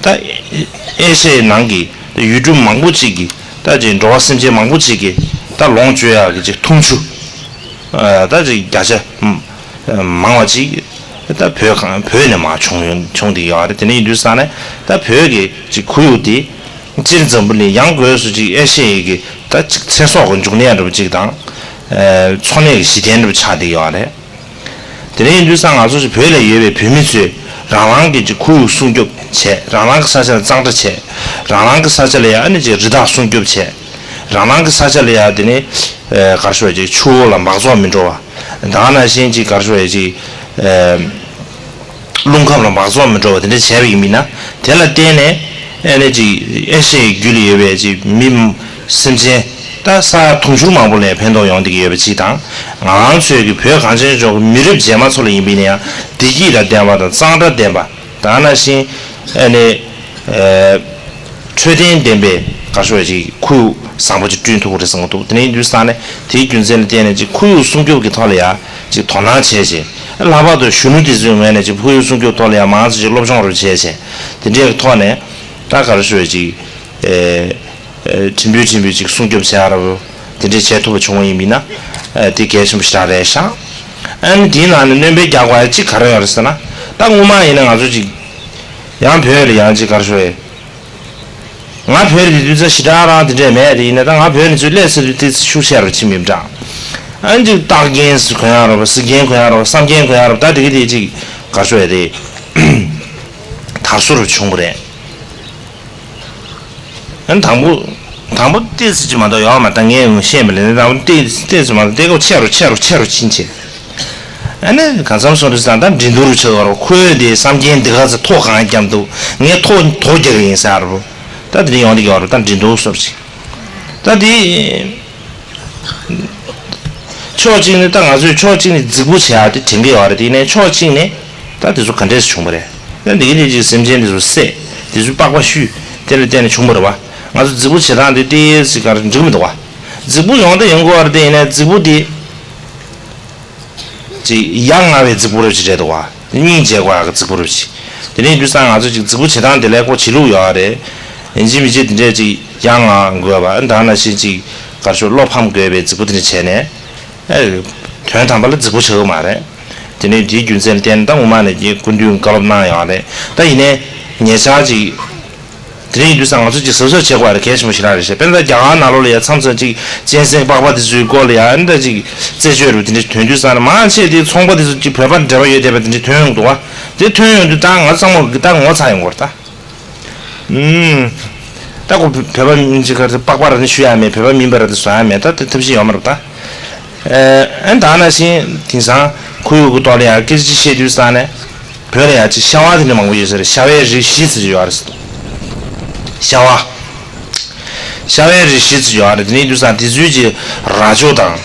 ད་ཨེ་ཤ་ཡའི་ནང་གི་ད་ཡུལ་གྲུ་མང་པོ་ཅིག་གི་ད་ཅིག་འགྲོ་བ་སེམས་ཅན་མང་པོ་ཅིག་གི་ད་ལོངས་སྤྱོད་ཡག་གི་ཅིག་འཐུང་ཆུ། ད་ཅིག་བརྒྱ་ཆ་མང་བ་ཅིག་ད་བོད་གང་བོད་ནས་མར་བྱུང་ཡོང་བྱུང་བསྡད་ཡོད་རེད། དེ་འདྲ་ཡིན་དུས་ཙང་ནས་ད་བོད་ཀྱི་ཅིག་ཁོར་ཡུག་དེ་སྤྱིར་འཛམ་བུ་གླིང་ཡང་སྒོས་སུ་ཅིག་ཨེ་ཤ་ཡའི་གི་ད་ཅིག་ཚེ་སྲོག་གི་འབྱུང་གནས་འདྲ་པོ་ཅིག་དང་། འཚོ་གནས་ཀྱི་གཞི་རྟེན་འདྲ་པོ་ཆགས་བསྡད་ཡོད་རེད། དེ་འདྲ་ཡིན་དུས་ཙང་ང་ཚོ་ཅིག་བོད་ལ་ཡོད་པའི་བོད་མི་ཚོས་རང་རང་གི་ཅིག་ཁོར་ཡུག་སྲུང་སྐྱོབ་བྱས་རང་རང་གི་ས་ཆ་ལ་གཙང་སྦྲ་བྱས་རང་རང་གི་ས་ཆ་ལ་ཡ་ཨ་ནི་ཅིག་རི་དྭགས་སྲུང་སྐྱོབ་བྱས་རང་རང་གི་ས་ཆ་ལ་ཡ་དེ་ནི་ག་རེ་ཞུ་བ་ཅིག་ཆུ་བོ་ལ་འབག་བཙོག་མི་འགྲོ་བ་ད་ག་ནང་བཞིན་ཅིག་ག་རེ་ཞུ་བ་ཅིག་རླུང་ཁམས་ལ་འབག་བཙོག་མི་འགྲོ་བ་དེ་འདྲ་བྱས་པ་ཡིན་མིན་ན་དེ་ལ་བརྟེན་ནས་ཨ་ནི་ཅིག་ཨེ་ཤ་ཡའི་རྒྱུད་ལ་ཡོད་པའི་ཅིག་མི་སེམས་ཅན་ད་ས་ཡ་དུང་ཕྱུར་མང་པོ་ལ་ཕན་ཐོགས་ཡོང་བསྡད་ཀྱི་ཡོད་པ་ཅིག་དང་ང་རང་ཚོའི་གི་བོད་གངས་ཅན་ལྗོངས་ཀྱི་མི་རབས་རྗེས་མ་ཚོ་ལ་ཡིན་པ་ཡིན་ན་ཡང་བདེ་སྐྱིད་དང་ལྡན་པ་དང་གཙང་སྦྲ་ལྡན་པ་ད་ག་ནང་བཞིན་ཨ་ནི། འཕྲོད་བསྟེན་ལྡན་པའི་ག་རེ་ཞུ་བ་ཅིག་ཁོར་ཡུག་བཟང་པོ་ཅིག་བསྐྲུན་ཐུབ་ཀྱི་རེད་བསམ་གྱི་འདུག་དེ་ནས་ཡིན་དུས་ཙང་ནས་དེའི་རྒྱུ་མཚན་ལ་བརྟེན་ནས་ཅིག་ཁོར་ཡུག་སྲུང་སྐྱོབ་ཀྱི་ཐོག་ལ་ཡ་ཅིག་དོ་སྣང་བྱས་བྱས་ལྷག་པར་དུ་གཞོན་ནུ་དེ་ཚོའི་ངོས་ནས་ཅིག་ཁོར་ཡུག་སྲུང་སྐྱོབ་ཐོག་ལ་ཡ་མང་ཙམ་ཅིག་སློབ་སྦྱོང་རུ་བྱས་བྱས་དེ་འདྲའི་ཐོག་ནས་ད་ག་རེ་ཞུ་བ་ཅིག་ཨེ་ཨེ་ཕྲན་བུ་ཕྲན་བུ་ཅིག་སྲུང་སྐྱོབ་བྱས་ར་བོ་དེ་འདྲས་བྱས་ཐུབ་པ་བྱུང་བ་ཡིན་མིན་ན་ཨེ་དེ་གལ་ཆེན་པོ་ཞེ་དྲག་རེད་ཤག་ཨ་ནི་དེའི་ནང་ནས་སྣོན་པ་རྒྱག་དགོས་ཡ་ཅིག་ག་རེ་ཡོད་རེད་ཟེར་ན་ད་སྔོན་མ་ཡིན་ན་ང་ཚོ་ཅིག་ཡང་བོད་ལ་ཡང་ཅིག་ག་རེ་ཞུ་བ་ཡ། ང་བོད་ལ་དུས་ཚོད་ཞེ་དྲག་རང་དེ་འདྲས་མེད་དེ་ཡིན་ན་ད་ང་བོད་ནས་ཚུར་སླེབས་ཚར་དུས་ཏོག་ཙམ་ཤུགས་ཆེ་རུ་ཕྱིན་མིན་འདྲ། ཨ་ནི་ཅིག་རྟགས་རྒྱན་ཟེར་གོ་ཡག་རེད་པ་གཟིགས་རྒྱན་གོ་ཡག་རེད་པ་བསམ་རྒྱན་གོ་ཡག་རེད་པ་ད་དེ་གི་དེ་ཅིག་ག་རེ་ཞུ་ཡ་དེ་དར་སྲོལ་རུ་བྱུང་བ་རེད། ཨ་ནི་དང་པོ་དང་པོ་ཏོག་ཙམ་ཅིག་མ་གཏོགས་ཡོད་མ་རེད་ད་ངས་ཤེས་མི་ལེ་ནི་དང་པོ་ཏོག་ཏོག་ཙམ་མ་གཏོགས་ཏོག་ཙམ་ཆེ་རུ་ཆེ་རུ་ཆེ་རུ་ཕྱིན་བྱས། ཨ་ནི་གང་འཚམ་སོང་དུས་ཙང་ད་འགྲན་བསྡུར་རུ་ཆགས་པ་རེད། ཁོས་དེ་བསམ་རྒྱན་འདི་ག་ཚོད་ཐོག་གང་བརྒྱབ་འདུག་ངས་ཐོག་ཐོག་རྒྱག་གི་ཡིན་ཟེར་རེད་པོ། ད་དེ་འདྲ་ཡོང་གི་ཡོད་རེད་ད་འགྲན་བསྡུར་སོགས་ཅིག་ད་དེ་ཕྱོགས་གཅིག་ནས་ད་ང་ཚོས་ཕྱོགས་གཅིག་ནས་རྫིག་པོ་བྱེད་ཡག་དེ་དྲན་གི་ཡོད་རེད་དེ་ནས་ཕྱོགས་གཅིག་ནས་ད་དེ་ཚོ་ག་འདྲས་བྱུང་བ་རེད། ད་འདི་གི་འདི་ཅིག་སེམས་ཅན་དེ་ཚོ་བསད་དེ་ཚོའི་པགས་པ་བཤུས་དེ་ལ་བརྟེན་ནས་བྱུང་བ་རེད་པ། ང་ཚོ་རྫིག་པོ་བྱེད་སྟངས་དེ་ཏོག་ཙམ་ག་རེ་འགྲིག་མི་འདུག་པ། རྫིག་པོ་ཡོང་ད་ཡོང་གི་ཡོད་རེད་དེ་ཡིན་ནའི་རྫིག་པོ་དེ། ཅིག་ཡ་ང་བའི་རྫིག་པོ་རེ་ཅིག་རེད་འདུག་བ། སྙིང་རྗེ་དགོས་ཡག་གི་རྫིག་པོ་རེ་ཅིག་དེ་ནས་དུས་སང་ང་ཚོ་ཅིག་རྫིག་པོ་བྱེད་སྟངས་དེ་ལས་ཀོ་བྱེད་ལུགས་ཡོད་རེད། ཡིན་གཅིག་མིན་གཅིག་དེ་འདྲས་ཅིག་ཡ་ང་དགོས་པ་ད་ནང་བཞིན་ཅིག་གར་ཤོར་བློ་ཕམ་དགོས་པའི་རྫིག་པོ་དེ་འདྲ་བྱས་ནས། ཨེ། དོན་དམ་པ་ལ་རྫིག་པོ་བྱེད་ཀྱི་མ་རེད། དེ་ནས་དེའི་རྒྱུ་མཚན་བརྟེན་ད་སྔོན་མ་ནས་ཀྱི་སྐུ་མདུན་བཀའ་སློབ་གནང་ཡོད་རེད་ད་ཡིན་ནའི་ཉེ་ཆར་ཅིག་དེ་རིང་ཡིན་དུས་ཙང་ང་ཚོ་ཅིག་གཟབ་གཟབ་བྱེད་དགོས་རེད་གལ་ཆེན་པོ་ཞིག་རང་རེད་ཤག་དཔེར་ན་རྒྱ་གར་ནང་ལོགས་ལ་ཡ་མཚམས་མཚམས་ཅིག་གཅན་གཟན་པགས་པ་དེ་ཚོའི་སྐོར་ལ་ཡ་ཨ་ནི་ད་ཅིག་རྩད་གཅོད་རུ་དེ་འདྲ་ཐོན་དུས་ཙང་ནས་མང་ཆེ་དེ་ཚོང་པ་དེ་ཚོ་ཅིག་བོད་པ་འབྲེལ་བ་ཡོད་བསྡད་པ་དེ་འདྲ་ཐོན་ཡོང་འདུག་བ། དེ་ཐོན་ཡོང་དུས་ད་ང་ཚང་མ་གི་ད་ངོ་ཚ་ཡོང་གི་རེད་ད། ཨུམ། ད་ཁོ་བོད་པ་མིན་ཅིག་ག་རེ་པགས་པ་ར་ནི་ཞུ་ཡ་མེད་བོད་པ་མིན་པ་ར་དེ་བཟོ་ཡ་མེད་ད་དེ་ཐབས་ཤེས་ཡོད་མ་རེད་ད། ཨ་ནི་ད་ནང་བཞིན་དེང་སང་ཁོར་ཡུག་གི་ཐོག་ལ་ཡ་སྐད་ཆ་བཤད་དུས་ཙང་ནས། བོད་ལ་ཡ་ཅིག་ཤ་བ་དེ་འདྲ་མང་པོ་ཡོད་ས་རེད། ཤ་བའི་རིགས་བཞི་ཟེར་གྱི་ཡོད་རེད། ཤ་བ། ཤ་བའི་རིགས་བཞི་ཟེར་གྱི་ཡོད་རེད། དེ་ནས་དུས་སང་དེ་ཚོའི་ཅིག་རྭ་ཅོ་དང་།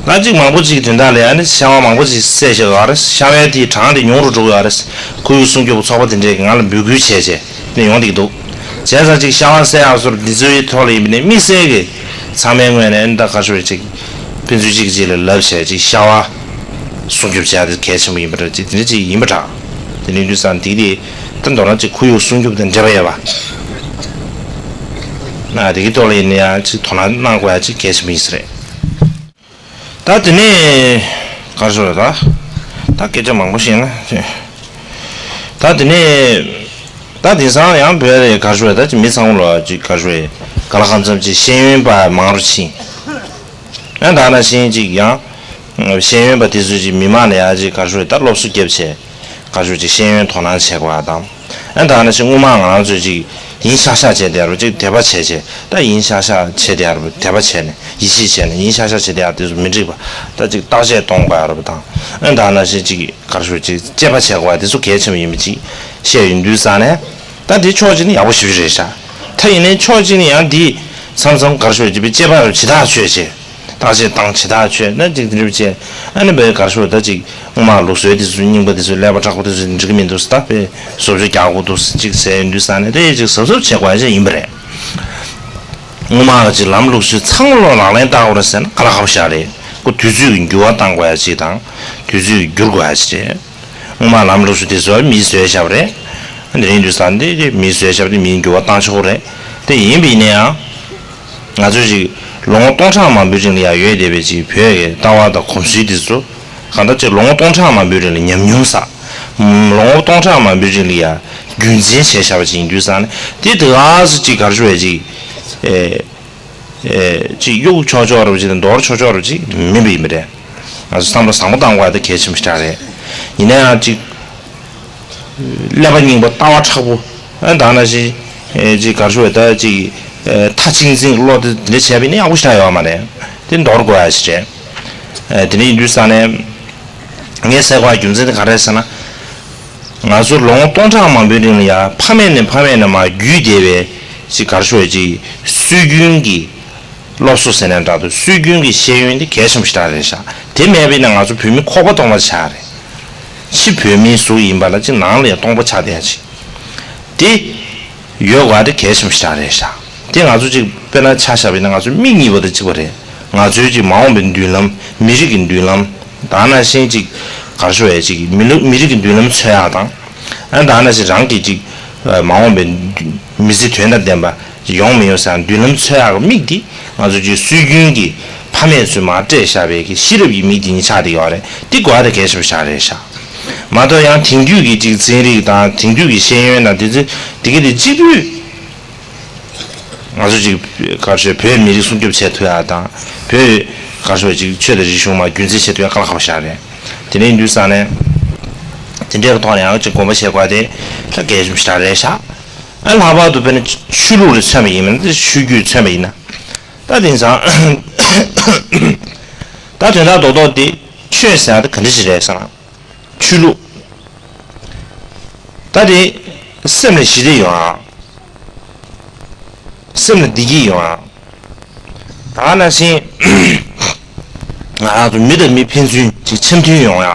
ད་ཅིག་མང་པོ་ཅིག་གི་དོན་དག་ལ་ཡ་ནི་ཤ་བ་མང་པོ་ཅིག་བསད་བཞག་ཡོད་རེད། ཤ་བའི་དེའི་གྲངས་དེ་ཉུང་རུ་འགྲོ་གི་ཡོད་རེད། ཁོར་ཡུག་སྲུང་སྐྱོབ་ཚོགས་པ་དེ་འདྲས་ཀྱིས་ང་ལ་འབོད་སྐུལ་བྱས་བྱས་ནས་ཡོང་བསྡད་ཀྱི་འདུག་བྱས་ཙང་ཅིག་ཤ་བ་བསད་ཡག་སོགས་འདི་ཚོའི་ཐོག་ལ་ཡིན་པ་ནས་དམིགས་བསལ་གྱི་ཚང་མའི་ངོས་ནས་ཨ་ནི་ད་ག་རེ་ཟེར་ཅིག་ཕན་ཚུན་གཅིག་གིས་གཅིག་ལ་ལབ་བྱས་ཅིག་ཤ་བ་སྲུང་སྐྱོབ་བྱས་ཏེ་གལ་ཆེན་པོ་ཡིན་པ་འདྲ་ཅིག་དེ་འདྲ་ཅིག་ཡིན་པ་འདྲ། དེ་ནས་དུས་སང་འདི་དེ་ད་མདོར་ན་ཅིག་ཁོར་ཡུག་སྲུང་སྐྱོབ་དང་འབྲེལ་བ་ཡོད་པ། ན་དེ་གི་ཐོག་ལ་ཡིན་ན་ཡང་ཅིག་དོ་སྣང་གནང་དགོས་ཡ་ཅིག་གལ་ཆེན་པོ་ཡིན་ས་རེད། ད་དེ་ནས་ག་རེ་ཟེར་ད། ད་སྐད་ཆ་མང་པོ་བཤད་ན། ད་དེ་ནས་ད་དེང་སང་ཡང་བོད་ལ་ག་རེ་ཟེར་ད་ཅིག་མི་ཚང་མ་ལ་ཅིག་ག་རེ་ཟེར་ག་ལ་གང་འཚམ་ཅིག་ཤེས་ཡོན་པ་མང་རུ་ཕྱིན། ཡང་ད་ནང་བཞིན་ཅིག་ཡང་ཤེས་ཡོན་པ་དེ་ཚོས་ཅིག་མི་མང་ལ་ཡང་ཅིག་ག་རེ་ཟེར་ད་སློབ་གསོ་རྒྱབ་བྱས། ག་ཚོད་ཅིག་ཤེས་ཡོན་དོ་སྣང་བྱེད་དགོས་པ་དང་། ཨ་ད་ནང་བཞིན་སྔོན་མ་ང་རང་ཚོས་ཅིག་ཡིན་ཤག་ཤག་བྱས་བསྡད་རུ་ཅིག་དད་པ་བྱས་བྱས་ད་ཡིན་ཤག་ཤག་བྱས་བསྡད་རུ་དད་པ་བྱས་ནས་ཡིད་ཆེས་བྱས་ནས་ཡིན་ཤག་ཤག་བྱས་བསྡད་ཡག་དེ་ཚོ་མི་འགྲིག་པ། ད་ཅིག་བརྟག་དཔྱད་གཏོང་དགོས་ཡག་རུ་དང་། ཨ་ད་ནང་བཞིན་ཅིག་ག་ཚོད་ཅིག་དཔྱད་པ་བྱེད་དགོས་པ་དེ་ཚོ་གལ་ཆེན་པོ་ཡིན་པ་ཅིག་བཤད་ཡོང་དུས་ཙང་ནས། ད་དེ་ཕྱོགས་གཅིག་ནས་ཡག་པོ་ཞེ་པོ་ཅིག་རེད་ཤག་ད་ཡིན་ནའི་ཕྱོགས་གཅིག་ནས་ཡང་དེ་མཚམས་མཚམས་ག་ཚོད་ཅིག་དཔྱད་པ་རུ་ཇི་ལྟར་བྱས་བྱས། བརྟག་དཔྱད་བཏང་ཇི་ལྟར་བྱས་ན་ཅིག་དེ་འདྲ་བྱས། ཨ་ནི་བའི་གར་ཤོར་ད་ཅིག་སྔོན་མ་ལུགས་སྲོལ་དེ་ཚོ་རྙིང་པ་དེ་ཚོ་ཀླད་པ་དྲག་པོ་དེ་ཚོ་འགྲིག་གི་མི་འདུག་ཟེར་ད་བའི་བཟོ་བཅོས་རྒྱག་དགོས་འདུག་ཟེར་ཅིག་ཟེར་ཡོང་དུས་ས་ནས་དེ་ཅིག་གཟབ་གཟབ་བྱེད་དགོས་ཡ་ཅིག་ཡིན་པ་རེད། སྔོན་མ་ཅིག་ལམ་ལུགས་སྲོལ་ཚང་མ་ལོ་ལག་ལེན་བསྟར་དགོས་རེད་ཟེར་ན་དཀའ་ལས་ཁག་པོ་ཞིག་རེད། ཁོ་དུས་ཚོད་ཀྱི་འགྱུར་བ་བཏང་དགོས་ཡ་ཅིག་དང་དུས་ཚོད་ཀྱི་འགྱུར་དགོས་ཡ་ཅིག་རེད། སྔོན་མ་ལམ་ལུགས་སྲོལ་དེ་ཚོ་མིས་བཟོས་བཞག་པ་རེད། དེ་རིང་དུས་ས་འདི་མིས་བཟོས་བཞག་པ་དེ་མིས་འགྱུར་བ་བཏང་ཆོག་གི་རེད། དེ་ཡིན་པ་ཡིན་ན་ཡང་། ང་ཚོས་ཅིག་ལོ་ངོ་སྟོང་ཕྲག་མང་པོའི་རིང་ལ་ཡང་ཡོད་བསྡད་པའི་ཅིག་བོད་ཀྱི་ལྟ་བ་དང་གོམས་སྲོལ་དེ་ཚོ་གང་ལྟར་ཅིག་ལོ་ངོ་སྟོང་ཕྲག་མང་པོའི་རིང་ལ་ཉམས་མྱོང་བསགས། ལོ་ངོ་སྟོང་ཕྲག་མང་པོའི་རིང་ལ་ཡང་རྒྱུན་འཛིན་བྱས་བཞག་པ་ཅིག་ཡིན་དུས་ཙང་ནས་དེ་དེ་ག་སུ་ཅིག་ག་རེ་ཞུ་བས་ཅིག་ཨེ་ཨེ་ཅིག་གཡུག་ཆོག་ཆོག་རུ་ཅིག་དང་འདོར་ཆོག་ཆོག་རུ་ཅིག་མིན་པ་ཡིན་པ་རེད། ང་ཚོ་བསམ་བློ་བཟང་པོ་བཏང་དགོས་ཡ་དེ་གལ་ཆེན་པོ་ཞིག་རེད། ཡིན་ན་ཡང་ཅིག་ཀླད་པ་རྙིང་པ་ལྟ་བ་མཁྲེགས་པོ། ཨ་ད་ནང་བཞིན་ཨེ་ཅིག་ག་རེ་ཞུ་བས་ད་ཅིག་ཨེ་མཐའ་གཅིག་འཛིན་བློ་དེ་འདྲ་བྱས་པ་ཡིན་ན་ཡག་པོ་ཞེ་དྲག་ཡོད་མ་རེད། དེ་འདོར་དགོས་ཡ་ཞིག་རེད། ཨེ་དེ་འདྲ་ཡིན་དུས་ཙང་ནས་ངས་ཟེར་དགོས་ཡ་རྒྱུ་མཚན་དེ་ག་རེ་རེད་ཟེར་ན། ང་ཚོ་ལོ་ངོ་སྟོང་ཕྲག་མང་པོའི་རིང་ལ་ཡ་ཕ་མེས་ནས་ཕ་མེས་ནས་མར་བརྒྱུད་བསྡད་པའི་ཅིག་ག་རེ་ཞུ་བས་ཅིག་སྲོལ་རྒྱུན་གྱི་སློབ་གསོ་ཟེར་ནའང་འདྲ་འདུག་སྲོལ་རྒྱུན་གྱི་ཤེས་ཡོན་དེ་གལ་ཆེན་པོ་ཞེ་དྲག་རེད་ཤག་དེ་མེད་པ་ཡིན་ན་ང་ཚོ་བོད་མི་ཁོག་པ་སྟོང་པ་ཆགས་རེད། ཕྱི་བོད་མིའི་གཟུགས་ཡིན་པ་ལ་ཅིག་ནང་ལ་ཡང་སྟོང་པ་ཆགས་བསྡད་ཡ་ཅིག་དེ་ཡོད་དགོས་པ་དེ་གལ་ཆེན་པོ་ཞེ་དྲག་རེད་ཤག་དེ་ང་ཚོ་ཅིག་དཔེར་ན་ཆ་བཞག་པ་ཡིན་ན་ང་ཚོ་མིག་གཉིས་པོ་དང་གཅིག་པ་རེད། ང་ཚོའི་ཅིག་མ་འོངས་པའི་མདུན་ལམ་མི་རིགས་ཀྱི་མདུན་ལམ་ད་ནང་བཞིན་ཅིག་ག་རེ་ཞུ་བས་ཅིག་མི་ལུ་མི་རིགས་ཀྱི་མདུན་ལམ་འཚོལ་ཡག་དང་། ཨ་ད་ནང་བཞིན་རང་གི་ཅིག་མ་འོངས་པའི་མི་ཚེ་དོན་དང་ལྡན་པ་ཅིག་ཡོང་མི་ཡོང་ཟེར་མདུན་ལམ་འཚོལ་ཡག་གི་མིག་འདི་ང་ཚོ་ཅིག་སྲོལ་རྒྱུན་གྱི་ཕ་མེས་ཚོས་མར་སྤྲད་བཞག་པའི་གི་ཤེས་རབ་ཀྱི་མིག་འདི་ཉིད་ཆགས་བསྡད་ཡོད་རེད། འདི་དགོས་ཡ་དེ་གལ་ཆེན་པོ་ཞེ་དྲག་རེད་ཤག་མ་གཏོགས་ཡང་དེང་དུས་ཀྱི་ཅིག་ཚན་རིག་དང་དེང་དུས་ཀྱི་ཤེས་ཡོན་དང་དེ་ཚོ་དེ་གི་དེ་གཅིག་པུས། ང་ཚོ་ཅིག་ག་རེ་ཞུ་བོད་མི་རིགས་སྲུང་སྐྱོབ་བྱེད་ཐུབ་ཡ་དང་བོད་ག་རེ་ཞུ་ཅིག་ཆོས་དང་རིག་གཞུང་མར་རྒྱུན་འཛིན་བྱེད་ཐུབ་ཡ་དཀའ་ལས་ཁག་པོ་ཞིག་རེད། དེ་འདྲ་ཡིན་དུས་ཙང་ནས་དེ་འདྲའི་ཐོག་ནས་ཡང་ཅིག་དགོངས་པ་བཞེས་དགོས་དེ་ད་གལ་ཆེན་པོ་ཞིག་རེད་ཤག་ཨ་ལྷག་པར་དུ་དཔེར་ན་ཆོས་ལུགས་ལ་མཚོན་པ་ཡིན་ན་ཆོས་བརྒྱུད་མཚོན་པ་ཡིན་ན་ད་དེང་སང་ད་དོན་དག་རྡོག་རྡོག་དེ་ཆོས་ཟེར་ཡ་དེ་ག་འདྲ་ཞིག་རེད་ཟེར་ན། ཆོས་ལུགས། ད་དེ་སེམས་ལ་ཞི་བདེ་ཡོང་ཡ། སེམས་ལ་བདེ་སྐྱིད་ཡོང་ཡ། ད་ནང་བཞིན་ང་རང་ཚོ་མི་དང་མི་ཕན་ཚུན་གྱི་འཆམ་མཐུན་ཡོང་ཡ།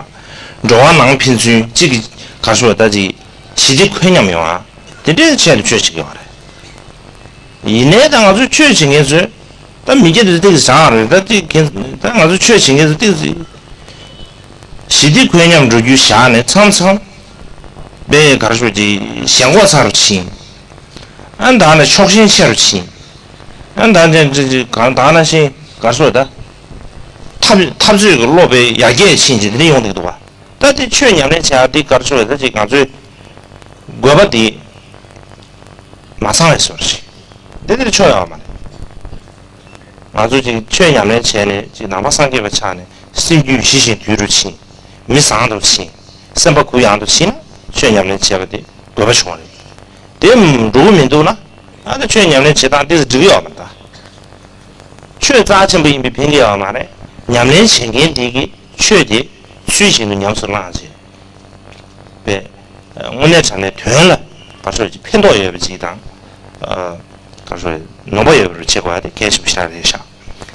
འགྲོ་བ་ནང་ཕན་ཚུན་གཅིག་གིས་ག་རེ་ཞུ་བ་ད་ཅིག་ཞི་བདེ་འཁོད་མཉམ་ཡོང་ཡ། དེ་འདྲའི་ཆེད་དུ་ཆོས་བྱེད་ཀྱི་ཡོད་རེད། ཡིན་ནའི་ད་ང་ཚོས་ཆོས་བྱེད་མཁན་ཚོས་ད་མི་སྐྱ་དེ་ཏིག་བཟང་རེད་ད་ཏིག་ད་ང་ཚོས་ཆོས་བྱེད་མཁན་ཚོས་ཏིག་ཞི་བདེ་འཁོད་མཉམ་འགྲོ་རྒྱུ་བཞག་ནས་མཚམས་མཚམས་པའི་ག་རེ་ཞུ་ཅིག་ཞེན་ཁོག་ཚ་རུ་ཕྱིན། ཨ་ད་ནས་ཕྱོགས་ཞེན་ཆེ་རུ་ཕྱིན། ཨ་ད་ཅིག་ཅིག་ཅིག་གང་ད་ནང་བཞིན་ག་རེ་ཞུ་ད། འཐབ་འཐབ་རྩོད་ཀྱི་བློ་དཔེ་ཡར་རྒྱས་ཕྱིན་ཅིག་དེ་འདྲ་ཡོང་གི་འདུག་བ། ད་དེ་ཆོས་ཉམས་ལེན་བྱེད་ཡ་དེ་ག་རེ་ཞུ་ད་ཅིག་ང་ཚོའི་དགོས་པ་དེ་མ་ཚང་བའི་བཟོ་འདྲ་ཞིག་འདི་འདིར་ཆོས་ཡོད་མ་རེད། ང་ཚོ་ཅིག་ཆོས་ཉམས་ལེན་བྱས་ནས་ཅིག་ནང་པ་སངས་རྒྱས་པ་ཆགས་ནས་སེམས་རྒྱུད་ཞི་ཞིང་དུལ་རུ་ཕྱིན། མི་བཟང་དུ་ཕྱིན། སེམས་པ་གུ་ཡངས་དུ་ཕྱིན་ན་ཆོས་ཉམས་ལེན་བྱས་པ་དེ་དགོས་པ་བྱུང་བ་རེད། དེ་འགྲོ་གི་མི་འདུག་ན་ཨ་ད་ཆོས་ཉམས་ལེན་བྱེད་སྟངས་དེ་ཚོ་འགྲིག་གི་ཡོད་མ་རེད་ད། ཆོས་རྩ་ཆེན་པོ་ཡིན་པའི་ཕན་གྱི་ཡོད་མ་རེད། ཉམས་ལེན་བྱེད་མཁན་དེ་གིས་ཆོས་དེ་ཚུལ་བཞིན་དུ་ཉམས་སུ་བླངས་བྱས། པས། དངོས་གནས་དྲང་གནས་དོན་ལ་ག་རེ་ཞུ་ཕན་ཐོགས་ཡོད་པ་ཅིག་དང་། ག་རེ་ཞུ་ནོར་བ་ཡོད་པ་རུ་བྱེད་དགོས་པ་དེ་གལ་ཆེན་པོ་ཞེ་དྲག་རེད་ཤག་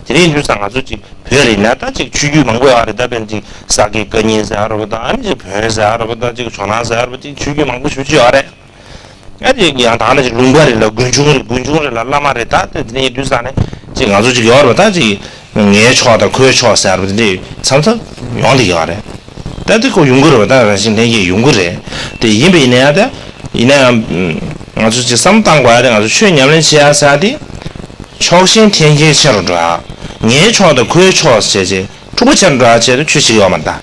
དེ་རིང་དུས་ཙང་ང་ཚོ་ཅིག་བོད་རེད་ན་ད་ཅིག་ཆོས་བརྒྱུད་མང་པོ་ཡོད་རེད། ད་དཔེར་ན་ཅིག་ས་དགེ་བཀའ་རྙིང་ཟེར་ཡ་རེད་པ་དང་ཨ་ནི་ཅིག་བོན་ཟེར་ཡ་རེད་པ་དང་ཅིག་ཇོ་ནང་ཟེར་ཡ་རེད་པ་ཅིག་ཆོས་བརྒྱུད་མང་པོ་ཞེ་པོ་ཅིག་ཡོད་རེད། ཨ་ཅིག་ཡང་དག་ན་ཅིག་ལུང་པ་རེད་ལ་དགོན་ཆུང་རེད། དགོན་ཆུང་རེད་ལ་བླ་མ་རེད། ད་དེ་དེ་ནས་དུས་ས་ནས་ཅིག་ང་ཚོ་ཅིག་ཡོད་རེད་པ། ད་ཅིག་ངའི་ཕྱོགས་དང་ཁོའི་ཕྱོགས་ཟེར་བ་དེ་འདྲས་མཚམས་མཚམས་ཡོང་བསྡད་ཀྱི་ཡོད་རེད། ད་དེ་ཁོ་ཡོང་གི་རེད་པ། ད་རང་བཞིན་ལྷན་སྐྱེས་ཡོང་གི་རེད། དེ་ཡིན་པ་ཡིན་ན་ཡང་ད་ཡིན་ན་ཡང་ང་ཚོ་ཅིག་བསམ་བློ་བཏང་དགོས་ཡ་དེ། ང་ཚོ་ཆོས་ཉམས་ལེན་བྱེད་ཡ་ཟེར་ཡ་དེ་ཕྱོགས་ཞེན་འཐེན་འཁྱེར་ཆེ་རུ་འགྲོ་ཡ། ངའི་ཕྱོགས་དང་ཁོའི་ཕྱོགས་བྱས་བྱས་འཁྲུག་པ་ཆེ་རུ་འགྲོ་ཡ་བྱས་ཏེ་ཆོས་བྱེད་ཀྱི་ཡོད་མ་རེད་ད།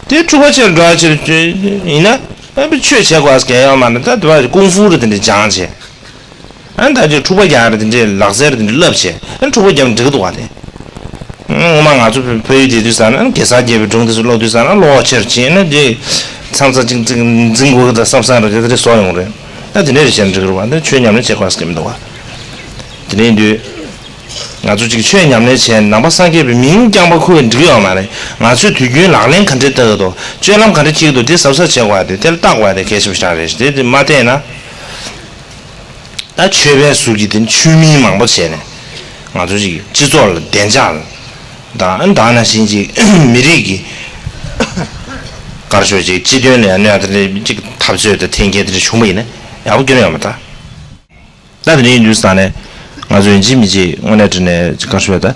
དེ་འཁྲུག་པ་ཆེ་རུ་འགྲོ་ཡ་བྱས་ཏེ་ཡིན་ན་ཨ་ཆོས་བྱེད་དགོས་ཡ་གང་ཡང་ཡོད་མ་རེད། ད་དེ་བ་ཀུང་ཧྥུ་རེད། དེ་འདྲ་སྦྱངས་བྱས། ཨ་ནི་ད་ཅིག་འཁྲུག་པ་རྒྱག་རེད། དེ་འདྲའི་ལག་རྩལ་རེད། དེ་འདྲ་བསླབ་བྱས་ཨ་ནི་འཁྲུག་པ་རྒྱབ་ན་འགྲིག་གི་འདུག་བ། དེ་ངོ་མ་ང་ཚོ་བོད་བོད་ཡིག་དེ་དུས་ཙང་ཨ་ནི་གེ་སར་རྒྱལ་པོའི་སྒྲུང་དེ་ཚོ་ཀློག་དུས་ཙང་ཨ་ནི་བློ་ཆེར་ཕྱིན་ཨ་ནི་དེ་མཚམས་མཚམས་ཅིག་ཅིག་འཛིང་དགོས་ཀྱི་འདུག་བསམ་བསམ་རེད། དེ་འདྲ་བཟོ་ཡོང་རེད། ཨ་དེ་འདྲ་རེད་བྱས་ན་འགྲིག་གི་རེད་བ། འདི་ཆོས་ཉམས་ལེན་བྱེད་དགོས་ཟེར་གི་མི་འདུག་བ། དེ་འདྲ་ཡིན་དུས་ང་ཚོ་ཅིག་ཆོས་ཉམས་ལེན་བྱས་ནང་པ་སངས་རྒྱས་པའི་མིང་རྐྱང་པ་ཁུར་བ་འགྲིག་ཡོད་མ་རེད། ང་ཚོས་དུས་རྒྱུན་ལག་ལེན་ག་འདྲ་བསྟར་གི་འདུག་སྤྱོད་ལམ་ག་འདྲ་འཁྱེར་གི་འདུག་དེ་གཟབ་གཟབ་བྱེད་དགོས་ཡ་དེ། དེ་ལ་བལྟ་དགོས་ཡ་དེ་གལ་ཆེན་པོ་ཞིག་རེད། དེ་དེ་མ་བལྟས་ན། ད་ཆོས་པའི་གཟུགས་ཀྱི་དེ་ཆོས་མིང་མང་པོ་བྱས་ནས་ང་ཚོ་ཅིག་སྤྱི་ཚོགས་ལ་བདེ་འཇགས་ལ་དང་ད་ནང་བཞིན་ཅིག་མི་རིགས་ཀྱི་གར་ཤོག་ཅིག་སྤྱི་དོན་ལ་ཡང་གནོད་ཡ་དེ་འདྲ་ཅིག་འཐབ་རྩོད་དང་འཐེན་འཁྱེར་དེ་འདྲ་བྱུང་བ་ཡིན་ན་ཡག་པོ་སྐྱོན་ཡོད་མ་རེད། ད་དེ་འདྲ་ཡིན་དུས་ཙང་ནས་ང་ཚོ་ཡིན་གཅིག་མིན་གཅིག་དངོས་གནས་དྲང་གནས་ཅིག་གར་ཤོག་ད་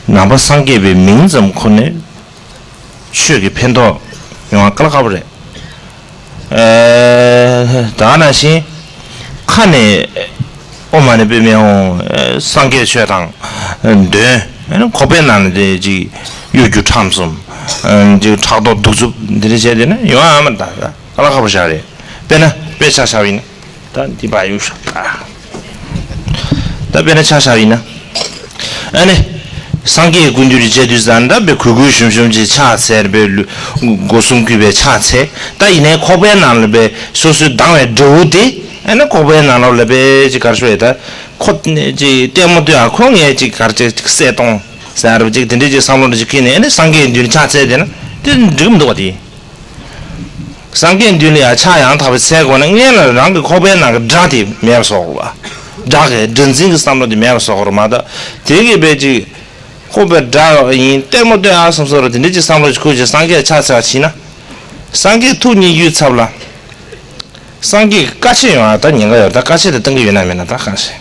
ནང་པ་སངས་རྒྱས་པའི་མིང་ཙམ་ཁུར་ནས་ཆོས་ཀྱི་ཕན་ཐོགས་ཡོང་བ་དཀའ་ལས་ཁག་པོ་རེད། ཨ་ད་ག་ནང་བཞིན་ཁ་ནས་ཨོཾ་མ་ཎི་པདྨེ་ཧཱུྃ། སངས་རྒྱས་ཆོས་དང་དོན། ཁོག་པའི་ནང་ནས་དེ་ཅིག་གཡོ་སྒྱུ་ཁྲམ་གསུམ་ཅིག་ཕྲག་དོག་གདུག་རྩུབ་འདི་འདྲ་བྱས་བསྡད་ན་ཡོང་ཡ་མ་རེད། ད་དཀའ་ལས་ཁག་པོ་ཞིག་རེད། དཔེར་ན་དཔེ་ཆ་བཞག་པ་ཡིན་ན། ད་འདི་པ་ཡོད་ཤག་ད་དཔེར་ན་ཆ་བཞག་ཡིན་ན། ཨ་ནི། སངས་རྒྱས་སྐུ་མདུན་རེ་མཇལ་དུས་ཙང་ད་དཔེ་གུས་གུས་ཞུམ་ཞུམ་ཅིག་ཕྱག་འཚལ་བའི་ལུ། སྒོ་གསུམ་གུས་པའི་ཕྱག་འཚལ། ད་ཡིན་ནའི་ཁོག་པའི་ནང་ལ་དཔེ་སོ་སོའི་སྡང་བའི་དགྲ་བོ་དེ་ཨ་ནི་ཁོག་པའི་ནང་ལོགས་ལ་དཔེ་ཅིག་གར་ཤོག་ཡ་ད་ཁོ་ནི་ཅིག་ལྟད་མོ་ལྟོས་ཨ་ཁོ་ངས་ཅིག་གར་ཅིག་གསལ་གཏོང་ཟེར་བ་ཅིག་དེ་འདྲས་ཅིག་བསམ་བློ་ཅིག་འཁྱེར་ནས་ཨ་ནི་སངས་རྒྱས་མདུན་ཕྱག་འཚལ་བསྡད་ན་དེ་འགྲིག་གི་མི་འདུག་བ་དེ། སངས་རྒྱས་མདུན་ལ་ཡང་ཕྱག་ཡང་དག་པའི་འཚལ་དགོས་ན་སྔོན་ལ་རང་གི་ཁོག་པའི་ནང་གི་དགྲ་དེ་མེད་པ་བཟོ་དགོས་པ། དགྲ་གི་དགྲ་འཛིན་གྱི་བསམ་བློ་དེ་མེད་པ་བཟོ་དགོས་རེད་མ་གཏོགས་དེ་གི་དཔེ་ཅིག་ཁོག་པའི་དགྲ་ཡིན་ལྟད་མོ་ལྟོས་ཨ་བསམ་བསམ་རེད། དེ་འདྲ་ཅིག་བསམ་བློ་ཅིག་ཁུར་ཅིག་སངས་རྒྱས་ཕྱག་འཚལ་བ་ཕྱིན་ན། སངས་རྒྱས་ཐུགས་མཉེས་རྒྱུའི་ཚབ་ལ། སངས་རྒྱས་ཀྱི་བཀའ་ཆད་ཡོང་ཨ་ད་ཉེན་ཁ་ཡོད་རེད། ད་བཀའ་ཆད་དེ་གཏང་གི་ཡོད་ན་མེད་ན་ད་གང་ཤེས།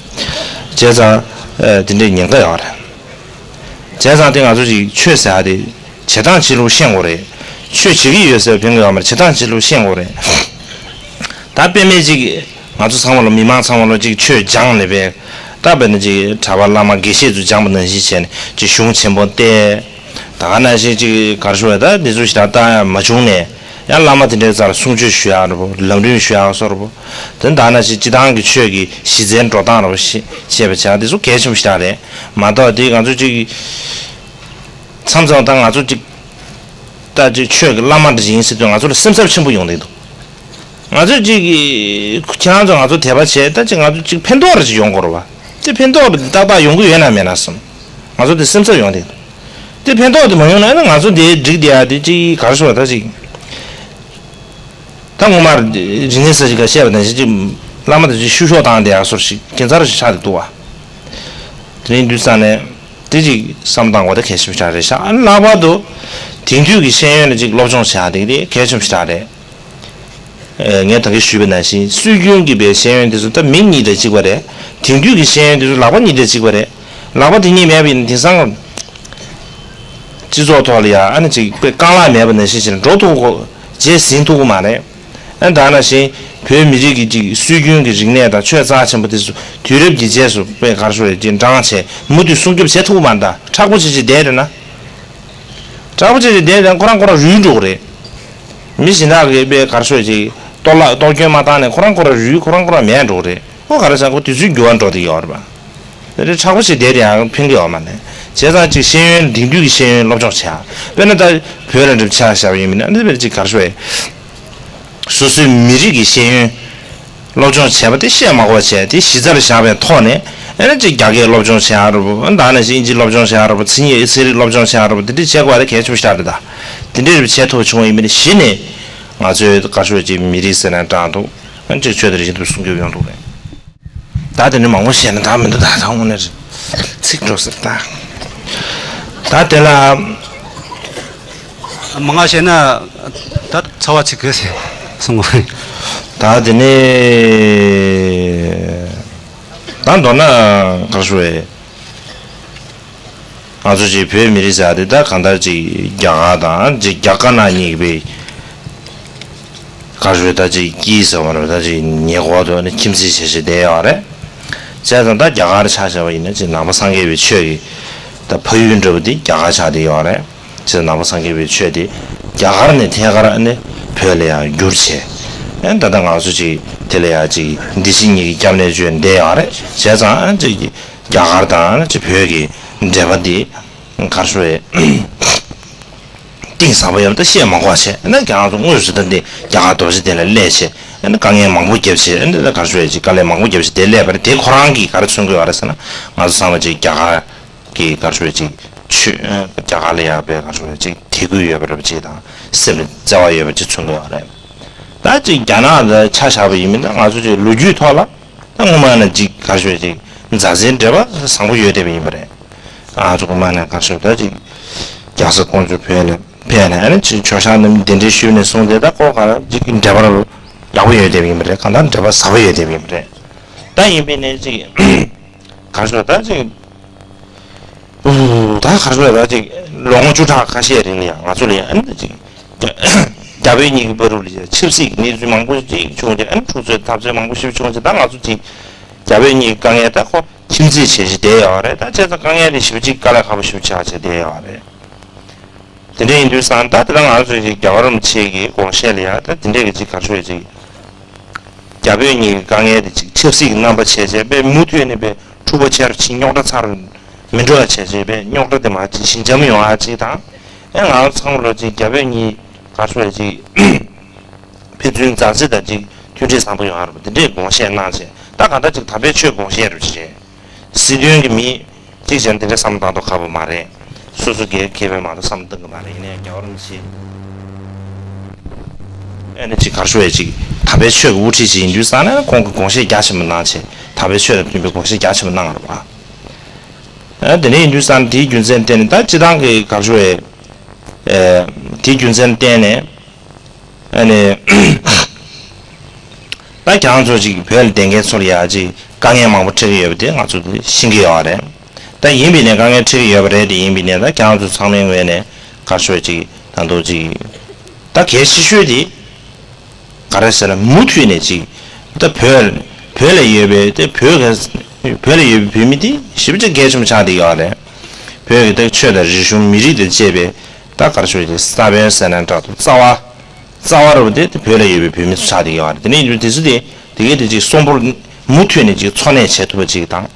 བྱས་ཙང་དེ་འདྲའི་ཉེན་ཁ་ཡོད་རེད། བྱས་ཙང་དེ་ང་ཚོ་ཅིག་ཆོས་ཟེར་ཡ་དེ་བྱེད་སྟངས་བྱེད་ལུགས་ཤེས་དགོས་རེད། ཆོས་བྱེད་ཀྱི་ཡོད་ཟེར་བ་ཕན་གྱི་ཡོད་མ་རེད། བྱེད་སྟངས་བྱེད་ལུགས་ཤེས་དགོས་རེད། ད་དཔེ་མེད་ཅིག་ང་ཚོ་ཚང་མ་ལ་མི་མང་ཚང་མ་ལ་ཅིག་ཆོས་སྦྱངས་ནས་པས་ད་དཔེར་ན་ཅིག་གྲྭ་པ་བླ་མ་དགེ་བཤེས་ཚོ་སྦྱངས་པ་ནང་བཞིན་བྱས་ནས་ཅིག་གཞུང་ཆེན་པོ་བལྟས། ད་ག་ནང་བཞིན་ཅིག་གར་ཞུ་བས་ད་འདི་ཚོ་ཞིག་ད་ལྟ་ཡང་མ་བྱུང་ནས་ཡང་བླ་མ་དེ་འདྲའི་རྩ་ལ་གསུང་ཆོས་ཞུ་ཡག་རེད་པོ། ལམ་རིམ་ཞུ་ཡག་སོགས་རེད་པོ། དེ་ད་ནང་བཞིན་སྤྱི་བཏང་གི་ཆོས་ཀྱི་གཞི་རྩའི་འགྲོ་སྟངས་རེད་པོ་ཞེས་བྱས་པ་བྱས་འདི་ཚོ་གལ་ཆེན་པོ་ཞིག་རེད་མ་གཏོགས་དེ་ང་ཚོ་ཅིག་མཚམས་མཚམས་ད་ང་ཚོ་ཅིག་ད་ཅིག་ཆོས་ཀྱི་བླ་མ་འདྲ་ཞིག་ཡིན་ཟེར་དུས་ང་ཚོ་ལ་སེམས་འཚབ་ཆེན་པོ་ཡོང་གི་འདུག་ང་ཚོས་ཅིག་ཁྱེད་རང་ཚོ་ང་ཚོ་དད་པ་བྱས་ད་ཅིག་ང་ཚོ་ཅིག་ཕན་ཐོགས་རེ་ཅིག་ཡོང་དགོས་རེད་བ། དེ་ཕན་ཐོགས་རེ་ཏག་ཏག་ཡོང་གི་ཡོད་ན་མེད་ན་བསམ། ང་ཚོ་དེ་སེམས་འཚབ་ཡོང་དེ། དེ་ཕན་ཐོགས་དེ་མ་ཡོང་ན་ཨ་ནི་ང་ཚོ་དེ་འགྲིག་བསྡད་ཡ་དེ་ཅིག་ག་རེ་ཟེར་བ་ད་ཅིག་ད་ངོ་མར་རིག་གནས་ས་ཅིག་ག་བཤད་པ་ནང་བཞིན་ཅིག་བླ་མ་དེ་ཅིག་བཤུ་གཞོག་བཏང་བསྡད་ཡ་སོར་ཞིག་ཁྱད་མཚར་ཞིག་ཆགས་བསྡད་འདུག་བ། དེ་རིང་དུས་ཙང་ནས་དེ་ཅིག་བསམ་བཏང་དགོས་ད་གལ་ཆེན་པོ་ཞིག་རེད་ཤག་ཨ་ནི་ལྷག་པར་དུ་དེང་དུས་ཀྱི་ཤེས་ཡོན་ལ་ཅིག་སློབ་སྦྱོང་བྱེད་ཡ་དེ་དེ་གལ་ཆེན་པོ་ཞིག་རེད། ངས་ད་གིན་ཞུས་པ་ནང་བཞིན་སྲོལ་རྒྱུན་གྱི་པའི་ཤེས་ཡོན་དེ་ཚོ་ད་མི་གཉིས་དང་གཅིག་པ་རེད། དེང་དུས་ཀྱི་ཤེས་ཡོན་དེ་ཚོ་ལག་པ་གཉིས་དང་གཅིག་པ་རེད། ལག་པ་དེ་གཉིས་མེད་པ་ཡིན་ན་དེང་སང་སྤྱི་ཚོགས་ཐོག་ལ་ཡ་ཨ་ནི་ཅིག་དཔེ་རྐང་ལག་མེད་པ་ནང་བཞིན་ཞིག་འགྲོ་ཐུབ་གོ་རྗེས་ཟིན་ཐུབ་གོ་མ་རེད། ཨ་ནི་ད་ནང་བཞིན་བོད་མི་རིགས་ཀྱི་ཅིག་སྲོལ་རྒྱུན་གྱི་རིག་གནས་དང་ཆོས་རྩ་ཆེན་པོ་དེ་ཚོ་དུས་རབས་ཀྱི་རྗེས་སུ་དཔེ་གར་ཤོར་ཡ་ཅིག་འགྲངས་བྱས་མུ་མཐུད་སྲུང་སྐྱོབ་བྱེད་ཐུབ་གོ་མ་རེད། ད་མཁྲེགས་པོ་བྱེད་ཅིག་བསྡད་རེད་ན། དྲག་པོ་བྱས་ཏེ་བསྡད་ཀྱང་ཁོ་རང་ཁོ་རང་རུལ་འགྲོ་གི་རེད། མི་གཞན་དག་གིས་དཔེ་གར་ཤོད་ཅིག་གཏོར་བརླག་གཏོར་སྐྱོན་མ་བཏང་ནས་ཁོ་རང་ཁོ་རང་རུལ་ཁོ་རང་ཁོ་རང་མེད་འགྲོ་གི་རེད། ཁོ་ག་རེ་ཟེར་ཁོ་དུས་ཚོད་འགྱུར་བ་འགྲོ་བསྡད་ཡོད་རེད་པ། དེ་འདྲའི་དྲག་པོ་བྱས་བསྡད་དེ་ཡང་ཕན་གྱི་ཡོད་མ་རེད། བྱས་ཙང་ཅིག་ཤེས་ཡོན་དེང་དུས་ཀྱི་ཤེས་ཡོན་སློབ་སྦྱོང་བྱེད་ཡ། དཔེར་ན་ད་བོད་ལ་འགྲིམ་ཆ་བཞག་པ་ཡིན་མིན་ན་འདི་དཔེར་ཅིག་གར་ཤོད་ཡ། སོ་སོའི་མི་རིགས་ཀྱི་ཤེས་ཡོན་སློབ་སྦྱོང་བྱས་པ་དེ་བཤད་མ་དགོས་པ་བྱས་དེ་གཞི་རྩར་བཞག་པའི་ཐོག་ནས་ཨ་ནི་ཅིག་རྒྱ་སྐད་སློབ་སྦྱོང་བྱེད་ཡག་རེད་པོ། ཨ་ནི་ད་ནང་བཞིན་ཨིན་ཇི་སློབ་སྦྱོང་བྱེད་ཡག་རེད་པོ། ཚན་རིག་ཚན་རིག་སློབ་སྦྱོང་བྱེད་ཡག་རེད་པོ། དེ་འདྲ་བྱེད་དགོས་ཡ་དེ་གལ་ཆེན་པོ་ཞིག་རེད་ད། དེ་འདྲ་རེད་བྱེད་ཐུབ་བྱུང་བ་ཡིན་པ་ནི་གཞི་ནས་ང་ཚོའི་བཀའ་ཤོག་ཅིག་མི་རིགས་ཟེར་ན་དྲང་འདུག་ཨ་ནི་ཅིག་ཆོས་དང་རིག་གཞུང་དེ་སྲུང་སྐྱོབ་ཡོང་འདུག་རེད། ད་དེ་ནི་མང་པོ་བཤད་ན་ད་མི་འདུག་ད་ད་དངོས་གནས་རེད། ཚིག་འགྲོ་ཟེར་ད། ད་དེ་ལ། མང་ང་བཤད་ན་ད་ཚ་བ་ཚིག་གི་ཟེར། སོང་བ་རེད། ད་དེ་ནས་ད་མདོར་ན་ག་རེ་ཞུ་བས། ང་ཚོ་ཅིག་བོད་མི་རིགས་ཟེར་ཡ་དེ་ད་གང་ལྟར་ཅིག་རྒྱ་གར་དང་ཅིག་རྒྱ་དཀར་ནག་གཉིས་ཀྱི་བའི་ག་རེ་ཞུ་ད་ཅིག་དཀྱིལ་ཟེར་བ་རེད། ད་ཅིག་ཉེ་འཁོར་དུ་ནི་ཁྱིམ་མཚེས་བྱེད་བྱེད་བསྡད་ཡོད་རེད། བྱས་ཙང་ད་རྒྱ་གར་ཆ་བཞག་པ་ཡིན་ན་ཅིག་ནང་པ་སངས་རྒྱས་པའི་ཆོས་ཀྱི་ད་ཕ་ཡུལ་འདྲ་བོ་དེ་རྒྱ་གར་ཆགས་བསྡད་ཡོད་རེད། ཅེས་ནང་པ་སངས་རྒྱས་པའི་ཆོས་དེ་རྒྱ་གར་ནས་ཐད་ཀར་ནས་བོད་ལ་ཡང་བསྒྱུར་བྱས། ཨེ་ད་ལྟ་ང་ཚོ་ཅིག་དེ་ལ་ཡང་ཅིག་འདི་ཕྱི་གཉིས་ཀྱི་སྐྱབས་གནས་བཅོལ་བསྡད་ཡོད་རེད། བྱས་ཙང་ཨེ་ཅིག་རྒྱ་གར་དང་ཅིག་བོད་ཀྱི་འབྲེལ་བ་འདི་ག་རེ་ཞུ་བའི་གཏིང་ཟབ་པོ་ཡོད་པ་ད་བཤད་མ་དགོས་བྱས་ཨེ་ན་ཁྱེད་རང་ཚོ་དངོས་སུ་ད་འདི་རྒྱ་གར་རྡོ་རྗེ་གདན་ལ་སླེབས་བྱས་ཨེ་ན་དཀའ་ངལ་མང་པོ་བརྒྱབ་བྱས་ཨེ་ན་ད་ག་རེ་ཞུ་བའི་ཅིག་དཀའ་ལས་མང་པོ་བརྒྱབ་བྱས་དེ་སླེབས་པ་རེད། དེ་ཁོ་རང་གིས་ག་རེ་མཚོན་གྱི་ཡོད་རེད་ཟེར་ན་ང་ཚོ་ཚང་མ་ཅིག་རྒྱ་གར། གི་ག་རེ་ཞུ་བའི་ཅིག་ཆོས་རྒྱ་གར་ལ་ཡག་པའི་ག་རེ་ཞུ་བའི་ཅིག་དད་གུས་ཡོད་པ་རེད་པ་ཅིག་དང་སེམས་ལ་བརྩེ་བ་ཡོད་པ་ཅིག་མཚོན་གྱི་ཡོད་རེད། ད་ཅིག་རྒྱ་ནག་ལ་ཆ་བཞག་པ་ཡིན་མིན་ད་ང་ཚོ་ཅིག་ལོ་རྒྱུས་ཐོག་ལ་ད་སྔོན་མ་ནས་ཅིག་ག་རེ་ཞུ་བའི་ཅིག་མཛའ་བརྩེའི་འབྲེལ་བ་བཟང་པོ་ཡོད་བསྡད་པ་ཡིན་པ་རེད། ང་ཚོ་སྔོན་མ་ནས་ག་རེ་ཞུ་ད་ཅིག་རྒྱལ་ས་ཀོང་ཇོ་བོད་ལ་ཕེབས་ནས་ཨ་ནི་ཅིག་མཆོད་བཤམས་རྣམས་གདན་འདྲེན་ཞུས་ནས་བཟུང་སྟེ་ད་ཁོ་ག་རེ་ཅིག་འབྲེལ་བ་ཡག་པོ་ཡོད་བསྡད་པ་ཡིན་པ་རེད། གང་ལྟར་འབྲེལ་བ་ཟབ་པོ་ཡོད་བསྡད་པ་ཡིན་པ་རེད། ད་ཡིན་པའི་ནས་ཅིག་ག་རེ་ཞུ་ད་ཅིག་ད་ག་རེ་ལ་ཅིག་ལོ་ངོ་བཅུ་ཕྲག་ཁ་ཤས་རིང་ལ་ཡང་ང་ཚོ་ལ་ཡང་ཨ་ནི་ཅིག་རྒྱ་བོད་གཉིས་ཀྱི་བར་དུ་ལ་ཡང་ཆབ་སྲིད་ཀྱི་གནས་ཚུལ་མང་པོ་ཅིག་བྱུང་རྗེས་ཨ་ནི་འཁྲུག་རྩོད་འཐབ་རྩོད་མང་པོ་ཞིག་བྱུང་རྗེས་ད་ང་ཚོ་ཅིག་རྒྱ་བོད་གཉིས་ཀྱི་དཀའ་ངལ་ད་ཁོ་ཁྱིམ་མཚེས་བྱེད་བཞིན་བསྡད་ཡོད་རེད། ད་བྱས་ཙང་དཀའ་ངལ་དེ་ཞེ་པོ་ཅིག་དཀའ་ལས་ཁག་པོ་ཞེ་པོ་ཆགས་བྱས་བསྡད་ཡོད་རེད། དེ་འདྲ་ཡིན་དུས་ཙང་ད་དེ་ལ་ང་ཚོ་ཅིག་རྒྱལ་བ་རིན་པོ་ཆེ་གི་དགོངས་བཞེད་ལ་ཡང་ད་དེ་འདྲས་ཀྱི་ཅིག་ག་རེ་ཞུ་ཡ་ཅིག་རྒྱ་བོད་གཉིས་ཀྱི་དཀའ་ངལ་དེ་ཅིག་ཆབ་སྲིད་ཀྱི་རྣམ་པ་བྱས་བྱས་པས་མུ་མཐུད་ནས་པས་འཁྲུག་པ་ཆེ་རུ་ཕྱིན་རྙོག་དྲ་ཚ་རུ་མི་འགྲོ་བ་བྱས་བྱས་པས་རྙོག་དྲ་དེ་མ་ཅིག་ཞི་འཇམ་ཡོང་བ་ཅིག་དང་ཨེ་ང་ཚོ་ཚང་མ་ལོ་ཅིག་རྒྱ་བོད་གཉིས་ག་རེ་ཞུ་ཡ་ཅིག་ཕན་ཚུན་མཛའ་བརྩེ་དང་ཅིག་མཐུན་སྒྲིལ་བཟང་པོ་ཡོང་བ་རེད་པ་དེ་འདྲས་དགོངས་བཞེད་གནང་བྱས་ད་གང་ལྟར་ཅིག་དམ་པའི་ཆོས་དགོངས་བཞེད་རུ་བྱས། སྲིད་དོན་གྱི་མི་གཅིག་ཅན་དེ་འདྲ་བསམ་བློ་བཏང་མདོག་ཁ་པོ་མ་རེད། སོ་སོ་སྒེར་ཁེ་ཕན་མ་གཏོགས་བསམ་བློ་གཏོང་གི་མ་རེད། ཡིན་ནའི་རྒྱལ་བ་རིན་པོ་ཆེ་ཨེ་ནི་ཅིག་ག་རེ་ཞུ་ཡ་ཅིག་དམ་པའི་ཆོས་ཀྱི་དབུ་ཁྲིད་ཅིག་ཡིན་དུས་ཙང་ནས་ཁོང་གི་དགོངས་བཞེད་རྒྱ་ཆེན་པོ་གནང་བྱས་དམ་པའི་ཆོས་དང་མཐུན་པའི་དགོངས་བཞེད་རྒྱ་ཆེན་པོ་གནང་བ་རེད་པ། ཨ་དེ་འདྲ་ཡིན་དུས་ཙང་དེའི་རྒྱུ་མཚན་བརྟེན་ནས་ད་སྤྱི་བཏང་གི་ག་རེ་ཞུ་ཡ་ཨེ་དེའི་རྒྱུ་མཚན་བརྟེན་ནས། ཨ་ནི། ད་ཁྱེད་རང་ཚོ་ཅིག་བོད་ལ་བསྡད་མཁན་ཚོ་ལ་ཡ་ཅིག་དཀའ་ངལ་མང་པོ་འཕྲད་ཀྱི་ཡོད་པ་དེ་ང་ཚོ་ཤེས་ཀྱི་ཡོད་རེད། ད་ཡིན་པའི་ནས་དཀའ་ངལ་འཕྲད་ཀྱི་ཡོད་པ་རེད་དེ་ཡིན་པའི་ནས་ད་ཁྱེད་རང་ཚོ་ཚང་མའི་ངོས་ནས་ག་རེ་ཞུ་ཅིག་ད་དུང་ཅིག་ད་གལ་ཆེ་ཤོས་དེ་ག་རེ་ཟེར་ན་མུ་མཐུད་ནས་ཅིག་ད་བོད་བོད་ལ་ཡོད་པའི་དེ་བོད་ཀྱི་བོད་ལ་ཡོད་པའི་བོད་མི་དེ་ཞེ་པོ་ཅིག་གལ་ཆེན་པོ་ཆགས་བསྡད་ཀྱི་ཡོད་རེད། བོད་ཀྱི་ད་ཆོས་དང་རིག་གཞུང་མི་རིགས་དང་བཅས་པའི་ད་ག་རེ་ཞུ་ཅིག་ས་བོན་ཟེར་ན་འདྲ་འདུག་རྩ་བ། རྩ་བ་རུ་དེ་བོད་ལ་ཡོད་པའི་བོད་མི་ཚོ་ཆགས་བསྡད་ཡོད་རེད། དེ་ནས་ཡིན་དུས་དེ་ཚོ་དེ་དེ་གའི་དེ་ཅིག་གསོན་པོར་མུ་མཐུད་ནས་ཅིག་འཚོ་གནས་བྱེད་ཐུབ་པ་ཅིག་དང་།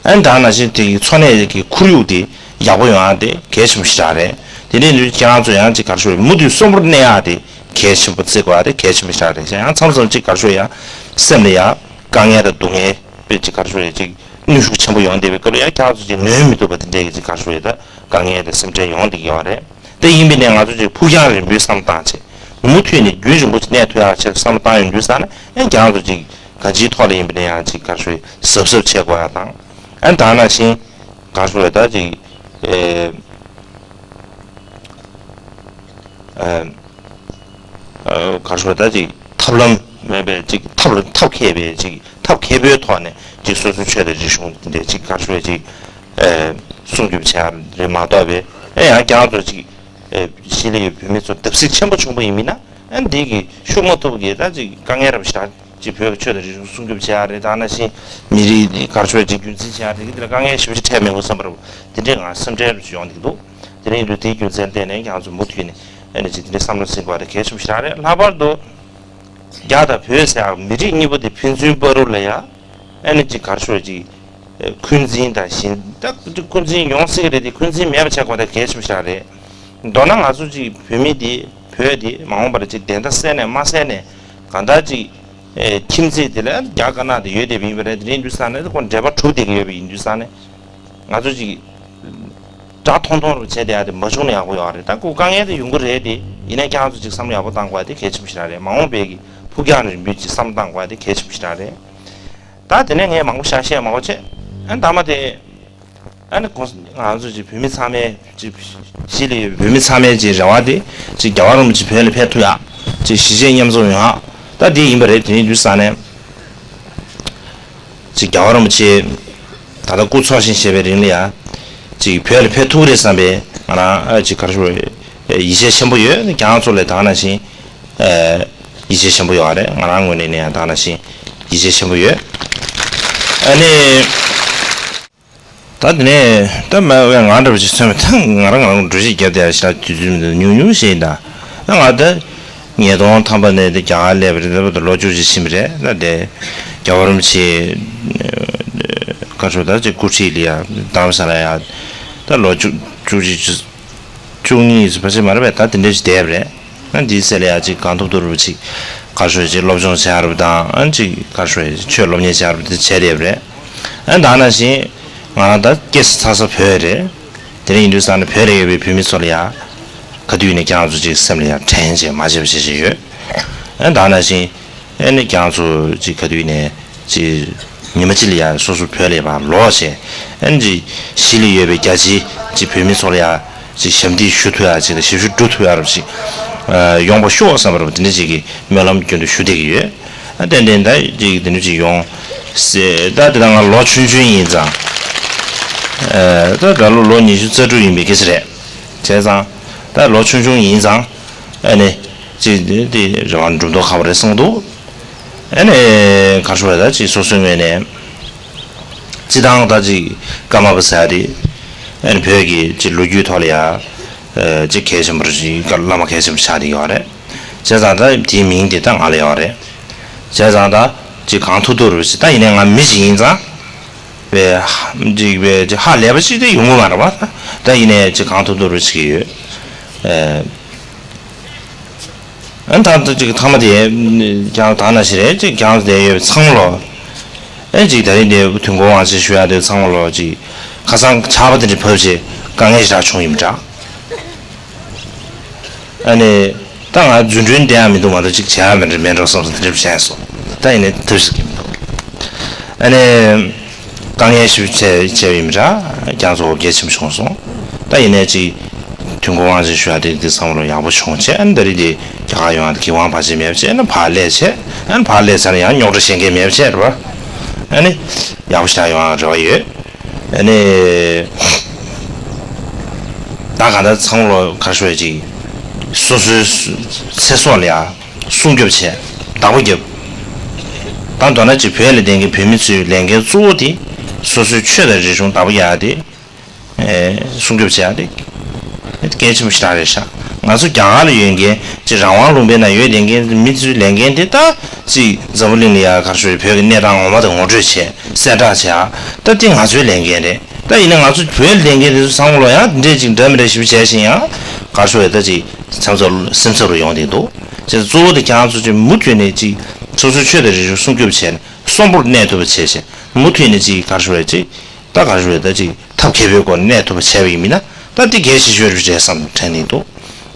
ཨ་ནི་ད་ནང་བཞིན་དེ་གི་འཚོ་གནས་ཀྱི་ཁོར་ཡུག་དེ་ཡག་པོ་ཡོང་ཡ་དེ་གལ་ཆེན་པོ་ཞིག་རང་རེད། དེ་ནས་ཡིན་དུས་ཁྱེད་རང་ཚོ་ཡང་ཅིག་ག་རེ་ཞུ་མུ་མཐུད་གསོན་པོར་གནས་ཡ་དེ་གལ་ཆེན་པོ་བརྩི་དགོས་ཡ་དེ་གལ་ཆེན་པོ་ཞིག་རང་རེད། ཡང་མཚམས་མཚམས་ཅིག་ག་རེ་ཞུ་ཡ་སེམས་ལ་ཡ་དཀའ་ངལ་དང་སྡུག་བསྔལ་དཔེ་ཅིག་ག་རེ་ཞུ་ཡ་ཅིག་གནོན་ཤུགས་ཆེན་པོ་ཡོང་བསྡད་པའི་སྐབས་ལ་ཡང་ཁྱེད་རང་ཚོ་ཅིག་ནོན་མི་ཐུབ་པ་དེ་འདྲས་ཀྱི་ཅིག་ག་རེ་ཞུ་ཡ་ད་དཀའ་ངལ་དང་སེམས་ཁྲལ་ཡོང་བསྡད་ཀྱི་ཡོད་རེད། དེ་ཡིན་པའི་ནས་ང་ཚོ་ཅིག་ཕུགས་རྒྱང་རིང་པོའི་བསམ་བློ་བཏང་བྱས། མུ་མཐུད་ནས་རྒྱུན་རིང་པོ་ཅིག་གནས་ཐུབ་ཡག་ཆེད་བསམ་བློ་བཏང་ཡོང་དུས་ཙང་ནས་ཨེ་རྒྱང་ཚོ་ཅིག་གང་ཅིའི་ཐོག་ལ་ཡིན་པའི་ནས་ཡང་ཅིག་ག་རེ་ཞུ་གཟབ་གཟབ་བྱེད་དགོས་ཡ་དང་། ཨེ་ད་ནང་བཞིན་ག་རེ་ཞུ་ད་ཅིག་ཨེ་ཨེ་ག་རེ་ཞུ་ད་ཅིག་ཐབས་ལམ་མེད་པའི་ཅིག་ཐབས་ལ་ཐབས་མཁས་པའི་ཅིག་ཐབས་མཁས་པོའི་ཐོག་ནས་ཅིག་སོ་སོའི་ཆོས་དང་རིག་གཞུང་དེ་འདྲའི་ཅིག་ག་རེ་ཞུ་ཅིག་ཨེ་སྲུང་སྐྱོབ་བྱེད་ཡ་རེད་མ་གཏོགས་པའི་ཨེ་ཡང་རྒྱང་ཚོ་ཅིག་ཨེ་གཞིས་ལ་ཡོད་བོད་མི་ཚོ་བརྡབ་གསིག་ཆེན་པོ་བྱུང་པ་ཡིན་མིན་ན་ཨེ་འདི་གི་ཤུགས་མ་ཐུབ་གི་ད་ཅིག་དཀའ་ངལ་རབ་ཞེ་དྲག་ཅིག་བོད་ཀྱི་ཆོས་དང་རིག་གཞུང་སྲུང་སྐྱོབ་བྱེད་ཡ་རེད། ད་ནང་བཞིན་མི་རིགས་ག་རེ་ཞུ་ཅིག་རྒྱུན་འཛིན་བྱེད་ཡ་རེད་གི་འདི་ལ་དཀའ་ངལ་ཞེ་པོ་ཅིག་འཕྲད་མེད་འགོ་བསམ་པ་རེད། དེ་འདྲའི་ང་སེམས་ཁྲལ་རབ་ཅིག་ཡོང་གི་འདུག་དེ་རིང་དུ་དེའི་རྒྱུ་མཚན་བརྟེན་ནས་ཁྱེད་ཚོ་མུ་མཐུད་ནས་ཨེ་ནི་ཅིག་དེ་འདྲའི་བསམ་བློ་འཛིན་དགོས་པ་དེ་གལ་ཆེན་པོ་ཞིག་རང་རེད། ལྷག་པར་དུ་རྒྱ་དང་བོད་ཟེར་ཡག་མི་རིགས་གཉིས་པོ་དེ་ཕན་ཚུན་བར་དུ་ལ་ཡ་ཨེ་ནི་ཅིག་ག་རེ་ཞུ་ཅིག་འཁོན་འཛིན་དང་ཞེན་ད་འཁོན་འཛིན་ཡོང་སྲིད་ཀྱི་རེད་དེ་འཁོན་འཛིན་མེད་པ་བྱེད་དགོས་དེ་གལ་ཆེན་པོ་ཞིག་རང་རེད། མདོར་ན་ང་ཚོ་ཅིག་བོད་མི་དེ་བོད་དེ་མ་འོངས་པར་ཅིག་བདེན་མཐའ་གསལ་ནས་མ་གསལ་ནས་གང་ལྟར་ཅིག་ཨེ་ཁྱིམ་མཚེས་དེ་ལ་རྒྱ་དཀར་ནག་དེ་ཡོད་བསྡད་པ་ཡིན་པ་རེད། དེ་རིང་དུས་ས་ནས་ཁོ་འབྲེལ་བ་གྲུབ་བསྡད་ཀྱི་ཡོད་པ་ཡིན་དུས་ས་ནས་ང་ཚོ་ཅིག་སྒྲ་ཐོང་ཐོང་རུ་བྱས་བསྡད་ཡ་དེ་མ་བྱུང་ན་ཡག་པོ་ཡོད་རེད། ད་ཁོ་དཀའ་ངལ་དེ་ཡོང་གི་རེད་དེ་ཡིན་ན་ཁྱེད་རང་ཚོ་ཅིག་བསམ་བློ་ཡག་པོ་བཏང་དགོས་ཡ་དེ་གལ་ཆེན་པོ་ཞིག་རང་རེད། མ་འོངས་པའི་གི་ཕུགས་རྒྱང་རིང་པོའི་ཅིག་བསམ་བློ་བཏང་དགོས་ཡ་དེ་གལ་ཆེན་པོ་ཞིག་རང་རེད། ད་དེ་ནས་ངས་མང་པོ་ཞག་བཤད་མ་དགོས་བྱས་ཨ་ནི་ད་མ་དེ་ཨ་ནི་ཁོང་ང་ཚོ་ཅིག་བོད་མི་ཚང་མའི་ཅིག་གཞིས་ལ་ཡོད་བོད་མི་ཚང་མའི་ཅིག་རེ་བ་དེ་ཅིག་རྒྱལ་བ་རིན་པོ་ཆེ་བོད་ལ་ཕེབས་ཐུབ་ཡ་ཅིག་གཞིས་བྱེས་མཉམ་འཛོམས་ཡོང་ཡ་ ད་འདི་ཡིན་པ་རེད། དེ་ཡིན་དུས་ཙང་ནས་ཅིག་རྒྱལ་བ་རིན་པོ་ཆེ་ད་ལྟ་སྐུ་འཚོ་ཞིང་གཞེས་པའི་རིང་ལ་ཡ་ཅིག་བོད་ལ་ཕེབས་ཐུབ་རེད་བསམ་པའི་ང་རང་ཨ་ཅིག་ག་རེ་ཞུ་དགོས་རེད། ཡིད་ཆེས་ཆེན་པོ་ཡོད། ཁྱེད་རང་ཚོ་ལ་ད་ག་ནང་བཞིན་ཨ་ཡིད་ཆེས་ཆེན་པོ་ཡོད་རེད། ང་རང་ངོས་ནས་ནས་ཡང་ད་ག་ནང་བཞིན་ཡིད་ཆེས་ཆེན་པོ་ཡོད། ཨ་ནི། ད་དེ་ནས་ད་མ་ང་འདྲ་བ་ཅིག་མཚོན་པ་ད་ང་རང་ང་རང་འགྲོ་ཞིག་བརྒྱབ་བསྡད་ཤག་དུས་ཚོད་མི་འདུག་ཉུང་ཉུང་ཞིག་ཡིན་ད། ད་ང་ད་ཉིས་སྟོང་ཐམ་པ་ནས་དེ་རྒྱ་གར་སླེབས་པ་རེད། ད་བར་དུ་ལོ་བཅུ་གཅིག་ཕྱིན་པ་རེད། ད་དེ་རྒྱལ་བ་རིན་པོ་ཆེ་ག་ཚོད་ད་ཅིག་སྐུ་ཁྲིད་ལ་ཡ་རྡ་རམ་ས་ལ་ཡ་ད་ལོ་བཅུ་བཅུ་གཅིག་བཅུ་གཉིས་ཕལ་ཆེར་མ་རེད་པས། ད་དེ་འདྲ་ཞིག་བསྡད་པ་རེད། ཨ་འདིའི་སྲས་ལ་ཡ་ཅིག་གང་ཐུབ་ཐུབ་རུ་ཅིག་ག་ཚོད་ཅིག་སློབ་སྦྱོང་བྱ་རུ་དང་ཨ་ཅིག་ག་ཚོད་ཆོས་སློབ་གཉེར་བྱ་རུ་དེ་བྱས་བསྡད་པ་རེད། ཨ་ད་ནང་བཞིན་ང་རང་ད་སྐྱེས་ས་འཚར་ས་བོད་རེད། དེ་རིང་ཡིན་དུས་ཙང་ནས་བོད་ལ་ཡོད་པའི་བོད་མི་ཚོ་ལ་ཡ་ག་དུས་ནས་ཀྱང་ཚོ་ཅིག་སེམས་ལ་ཡ་དྲན་བྱས་མ་བྱས་པ་བྱས་བྱས་ཡོད། ཨ་ད་ནང་བཞིན་ཨ་ནི་ཀྱང་ཚོ་ཅིག་ག་དུས་ནས་ཅིག་ཉི་མ་གཅིག་ལ་ཡ་སོ་སོ་བོད་ལ་ཡ་ཕར་ལོག་བྱས་ཨ་ནི་ཅིག་གཞིས་ལ་ཡོད་པའི་རྒྱ་ཆེའི་ཅིག་བོད་མི་ཚོ་ལ་ཡ་ཅིག་ཞབས་འདེགས་ཞུ་ཐུབ་ཡ་ཅིག་དང་ཞབས་ཞུ་སྒྲུབ་ཐུབ་ཡ་རབ་ཅིག་ཡོང་པ་ཤོག་བསམ་པ་རབ་དེ་འདྲ་ཅིག་གི་སྨོན་ལམ་རྒྱུན་དུ་ཞུ་བསྡད་ཀྱི་ཡོད། ཨ་ཏན་ཏན་ད་ཅིག་དེ་འདྲ་ཅིག་ཡོང་སྲིད། ད་དེ་ད་ང་ལོ་ཆུང་ཆུང་ཡིན་ཙང་། ཨ་ད་ད་ལོ་ལོ་ཉི་ཤུ་རྩ་དྲུག་ཡིན་པའི་སྐད་ཆ་རེད། བྱས་ཙང་ད་ལོ་ཆུང་ཆུང་ཡིན་ཙང་ཨ་ནི་ཅིག་དེ་དེ་རེ་བ་འགྲུབ་མདོག་ཁ་པོ་རེད་གསུངས་འདུག་ཨ་ནི་ག་རེ་ཞུ་བ་ད་ཅིག་སོ་སོའི་ངོས་ནས་སྤྱི་བཏང་ད་ཅིག་ཀརྨ་པ་ཟེར་ཡ་དེ་ཨ་ནི་བོད་ཀྱི་ཅིག་ལོ་རྒྱུས་ཐོག་ལ་ཡ་ཨ་ཅིག་གལ་ཆེན་པོ་ཞིག་བླ་མ་གལ་ཆེན་པོ་ཆགས་བསྡད་ཡོད་རེད། བྱས་ཙང་ད་དེའི་མིང་དེ་ད་ང་ལ་ཡོད་རེད། བྱས་ཙང་ད་ཅིག་གང་ཐུབ་ཐུབ་རུ་ཞིག་ད་ཡིན་ནའི་ང་མི་ཞིག་ཡིན་ཙང་བས་ཅིག་བས་ཅིག་ཧ་ལས་པ་ཞིག་དེ་ཡོང་གི་མ་རེད་པ། ད་ཡིན་ནའི་ཅིག་གང་ཐུབ་ཐུབ་རུ་ཞིག་ཡོད། ཨ་ད་ད་ཅིག་ཐ་མ་དེ་ཀྱང་ད་ན་ཞིག་རེད། ཅིག་ཀྱང་དེ་ཡོད་ཚང་མ་ལོ། ཨེ་ཅིག་ད་རིང་དེ་དུས་འཁོར་དབང་ཆེན་ཞུ་ཡ་དེ་ཚང་མ་ལོ་ཅིག་ཁ་སང་ཆར་པ་དེ་འདྲ་བབས་ཅིག་དཀའ་ངལ་ཞེ་དྲག་བྱུང་ཡིན་པ་འདྲ། ཨ་ནི་ད་ང་རྫུན་སྒྲུང་བསྡད་ཡ་མི་འདུག་མ་གཏོགས་ཅིག་བྱས་ཡ་མེད་འགྲོ་མེད་འགྲོ་བསམ་སོང་དེ་འདྲ་བྱས་སོང་། ད་ཡིན་ནའི་ཐབས་ཤེས་ཀྱི་མི་འདུག་ཨ་ནི་དཀའ་ངལ་ཞིག་བྱས་བྱས་པ་ཡིན་པ་འདྲ། ཀྱང་ཚོ་འོ་བརྒྱལ་ཆེན་པོ་བྱུང་སོང་། ད་ཡིན་ནའི་ཅིག་དུས་འཁོར་དབང་ཆེན་ཞུ་ཡ་དེ་དེ་བསམ་བློ་ཡག་པོ་བྱུང་བྱས། ཨ་ནི་ད་རེས་དེ་རྒྱ་གར་ཡོང་ཡ་དེ་གི་དབང་བར་ཆད་མེད་པ་བྱས་ན་ཕར་སླེབས་བྱས། ཨ་ནི་ཕར་སླེབས་ཚར་ན་ཡང་རྙོག་དྲ་བཤད་མཁན་མེད་པ་བྱས་རེད་པ། ཨ་ནི་ཡག་པོ་ཞིག་ཡོང་ཡ་རེ་བ་ཡོད། ཨ་ནི་ད་གང་ལྟར་ཚང་མ་ལོ་ག་རེ་ཞུ་ཡ་ཅིག་སོ་སོའི་ཚེ་སྲོག་ལ་ཡ་སྲུང་སྐྱོབ་བྱས་བདག་པོ་རྒྱབ། ད་མདོར་ན་ཅིག་བོད་ལ་བསྡད་མཁན་བོད་མི་ཚོའི་ལས་འགན་གཙོ་བོ་དེ་སོ་སོའི་ཆོས་དང་རིག་གཞུང་བདག་པོ་རྒྱག་ཡ་དེ། ཨེ་སྲུང་སྐྱོབ་བྱེད་ཡ་དེ་གལ་ཆེན་པོ་ཞེ་དྲག་རེད་ཤག་ང་ཚོ་རྒྱ་གར་ལ་ཡོད་མཁན་ཅིག་རང་དབང་ལུང་པའི་ནང་ཡོད་བསྡད་མཁན་མི་ཚོའི་ལས་འགན་དེ་ད་ཅིག་འཛམ་བུ་གླིང་ལ་ཡ་ག་རེ་ཞུ་རེད། བོད་ཀྱི་གནས་སྟངས་ངོ་མ་དེ་ངོ་སྤྲོད་བྱས་གསལ་བསྒྲགས་བྱེད་ཡ་ད་དེ་ང་ཚོའི་ལས་འགན་རེད། ད་ཡིན་ན་ང་ཚོ་བོད་ལ་བསྡད་མཁན་དེ་ཚོ་ཚང་མ་ལོ་ཡང་འདྲེ་ཅིག་འདྲ་མི་འདྲ་ཞིབ་བྱས་ཤིང་ཡང་ག་རེ་ཞུ་རེད། ད་ཅིག་ཚང་ཚོ་སེམས་འཚབ་རུ་ཡོང་བསྡད་འདུག་བྱས་ཙང་གཙོ་བོ་དེ་ཁྱེད་རང་ཚོ་ཅིག་མུ་མཐུད་ནས་ཅིག་སོ་སོའི་ཆོས་དང་རིག་གཞུང་སྲུང་སྐྱོབ་བྱས་ནས་གསོན་པོར་གནས་ཐུབ་པ་བྱས་ཤིང་མུ་མཐུད་ནས་ཅིག་ག་རེ་ཞུ་རེད། ཅིག་ད་ག་རེ་ཞུ་རེད། ད་ཅིག་ཐབས་མཁས་པོའི་སྒོ་ནས་གནས་ཐུབ་པ་བྱས་པ་ཡིན་མིན་ན་ད་འདི་གལ་ཆེ་ཤོས་རེད་བསམ་དྲན་གྱི་འདུག་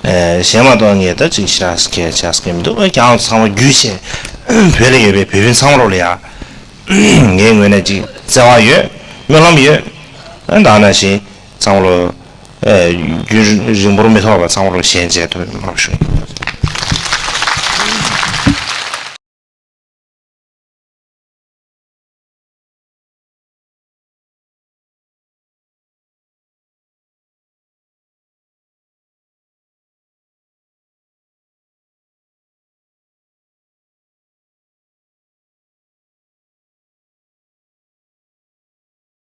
ཨེ་གཞན་མ་གཏོགས་ངས་ད་ཅིག་ཞེ་དྲག་གལ་ཆེ་ས་གལ་མི་འདུག་ཨེ་ཁྱེད་རང་ཚང་མ་བརྒྱུད་བྱས་བོད་ལ་ཡོད་པའི་བོད་མི་ཚང་མ་ལོ་ལ་ཡ་ངའི་ངོས་ནས་ཅིག་བརྩེ་བ་ཡོད། སྨོན་ལམ་ཡོད། ཨེ་ད་ནང་བཞིན་ཚང་མ་ལོ་ཨེ་རྒྱུན་རིང་པོར་མི་ཐོགས་པ་ཚང་མ་ལོ་ཞལ་མཇལ་ཐུབ་པའི་སྨོན་ལམ་ཞུ་ཡིན།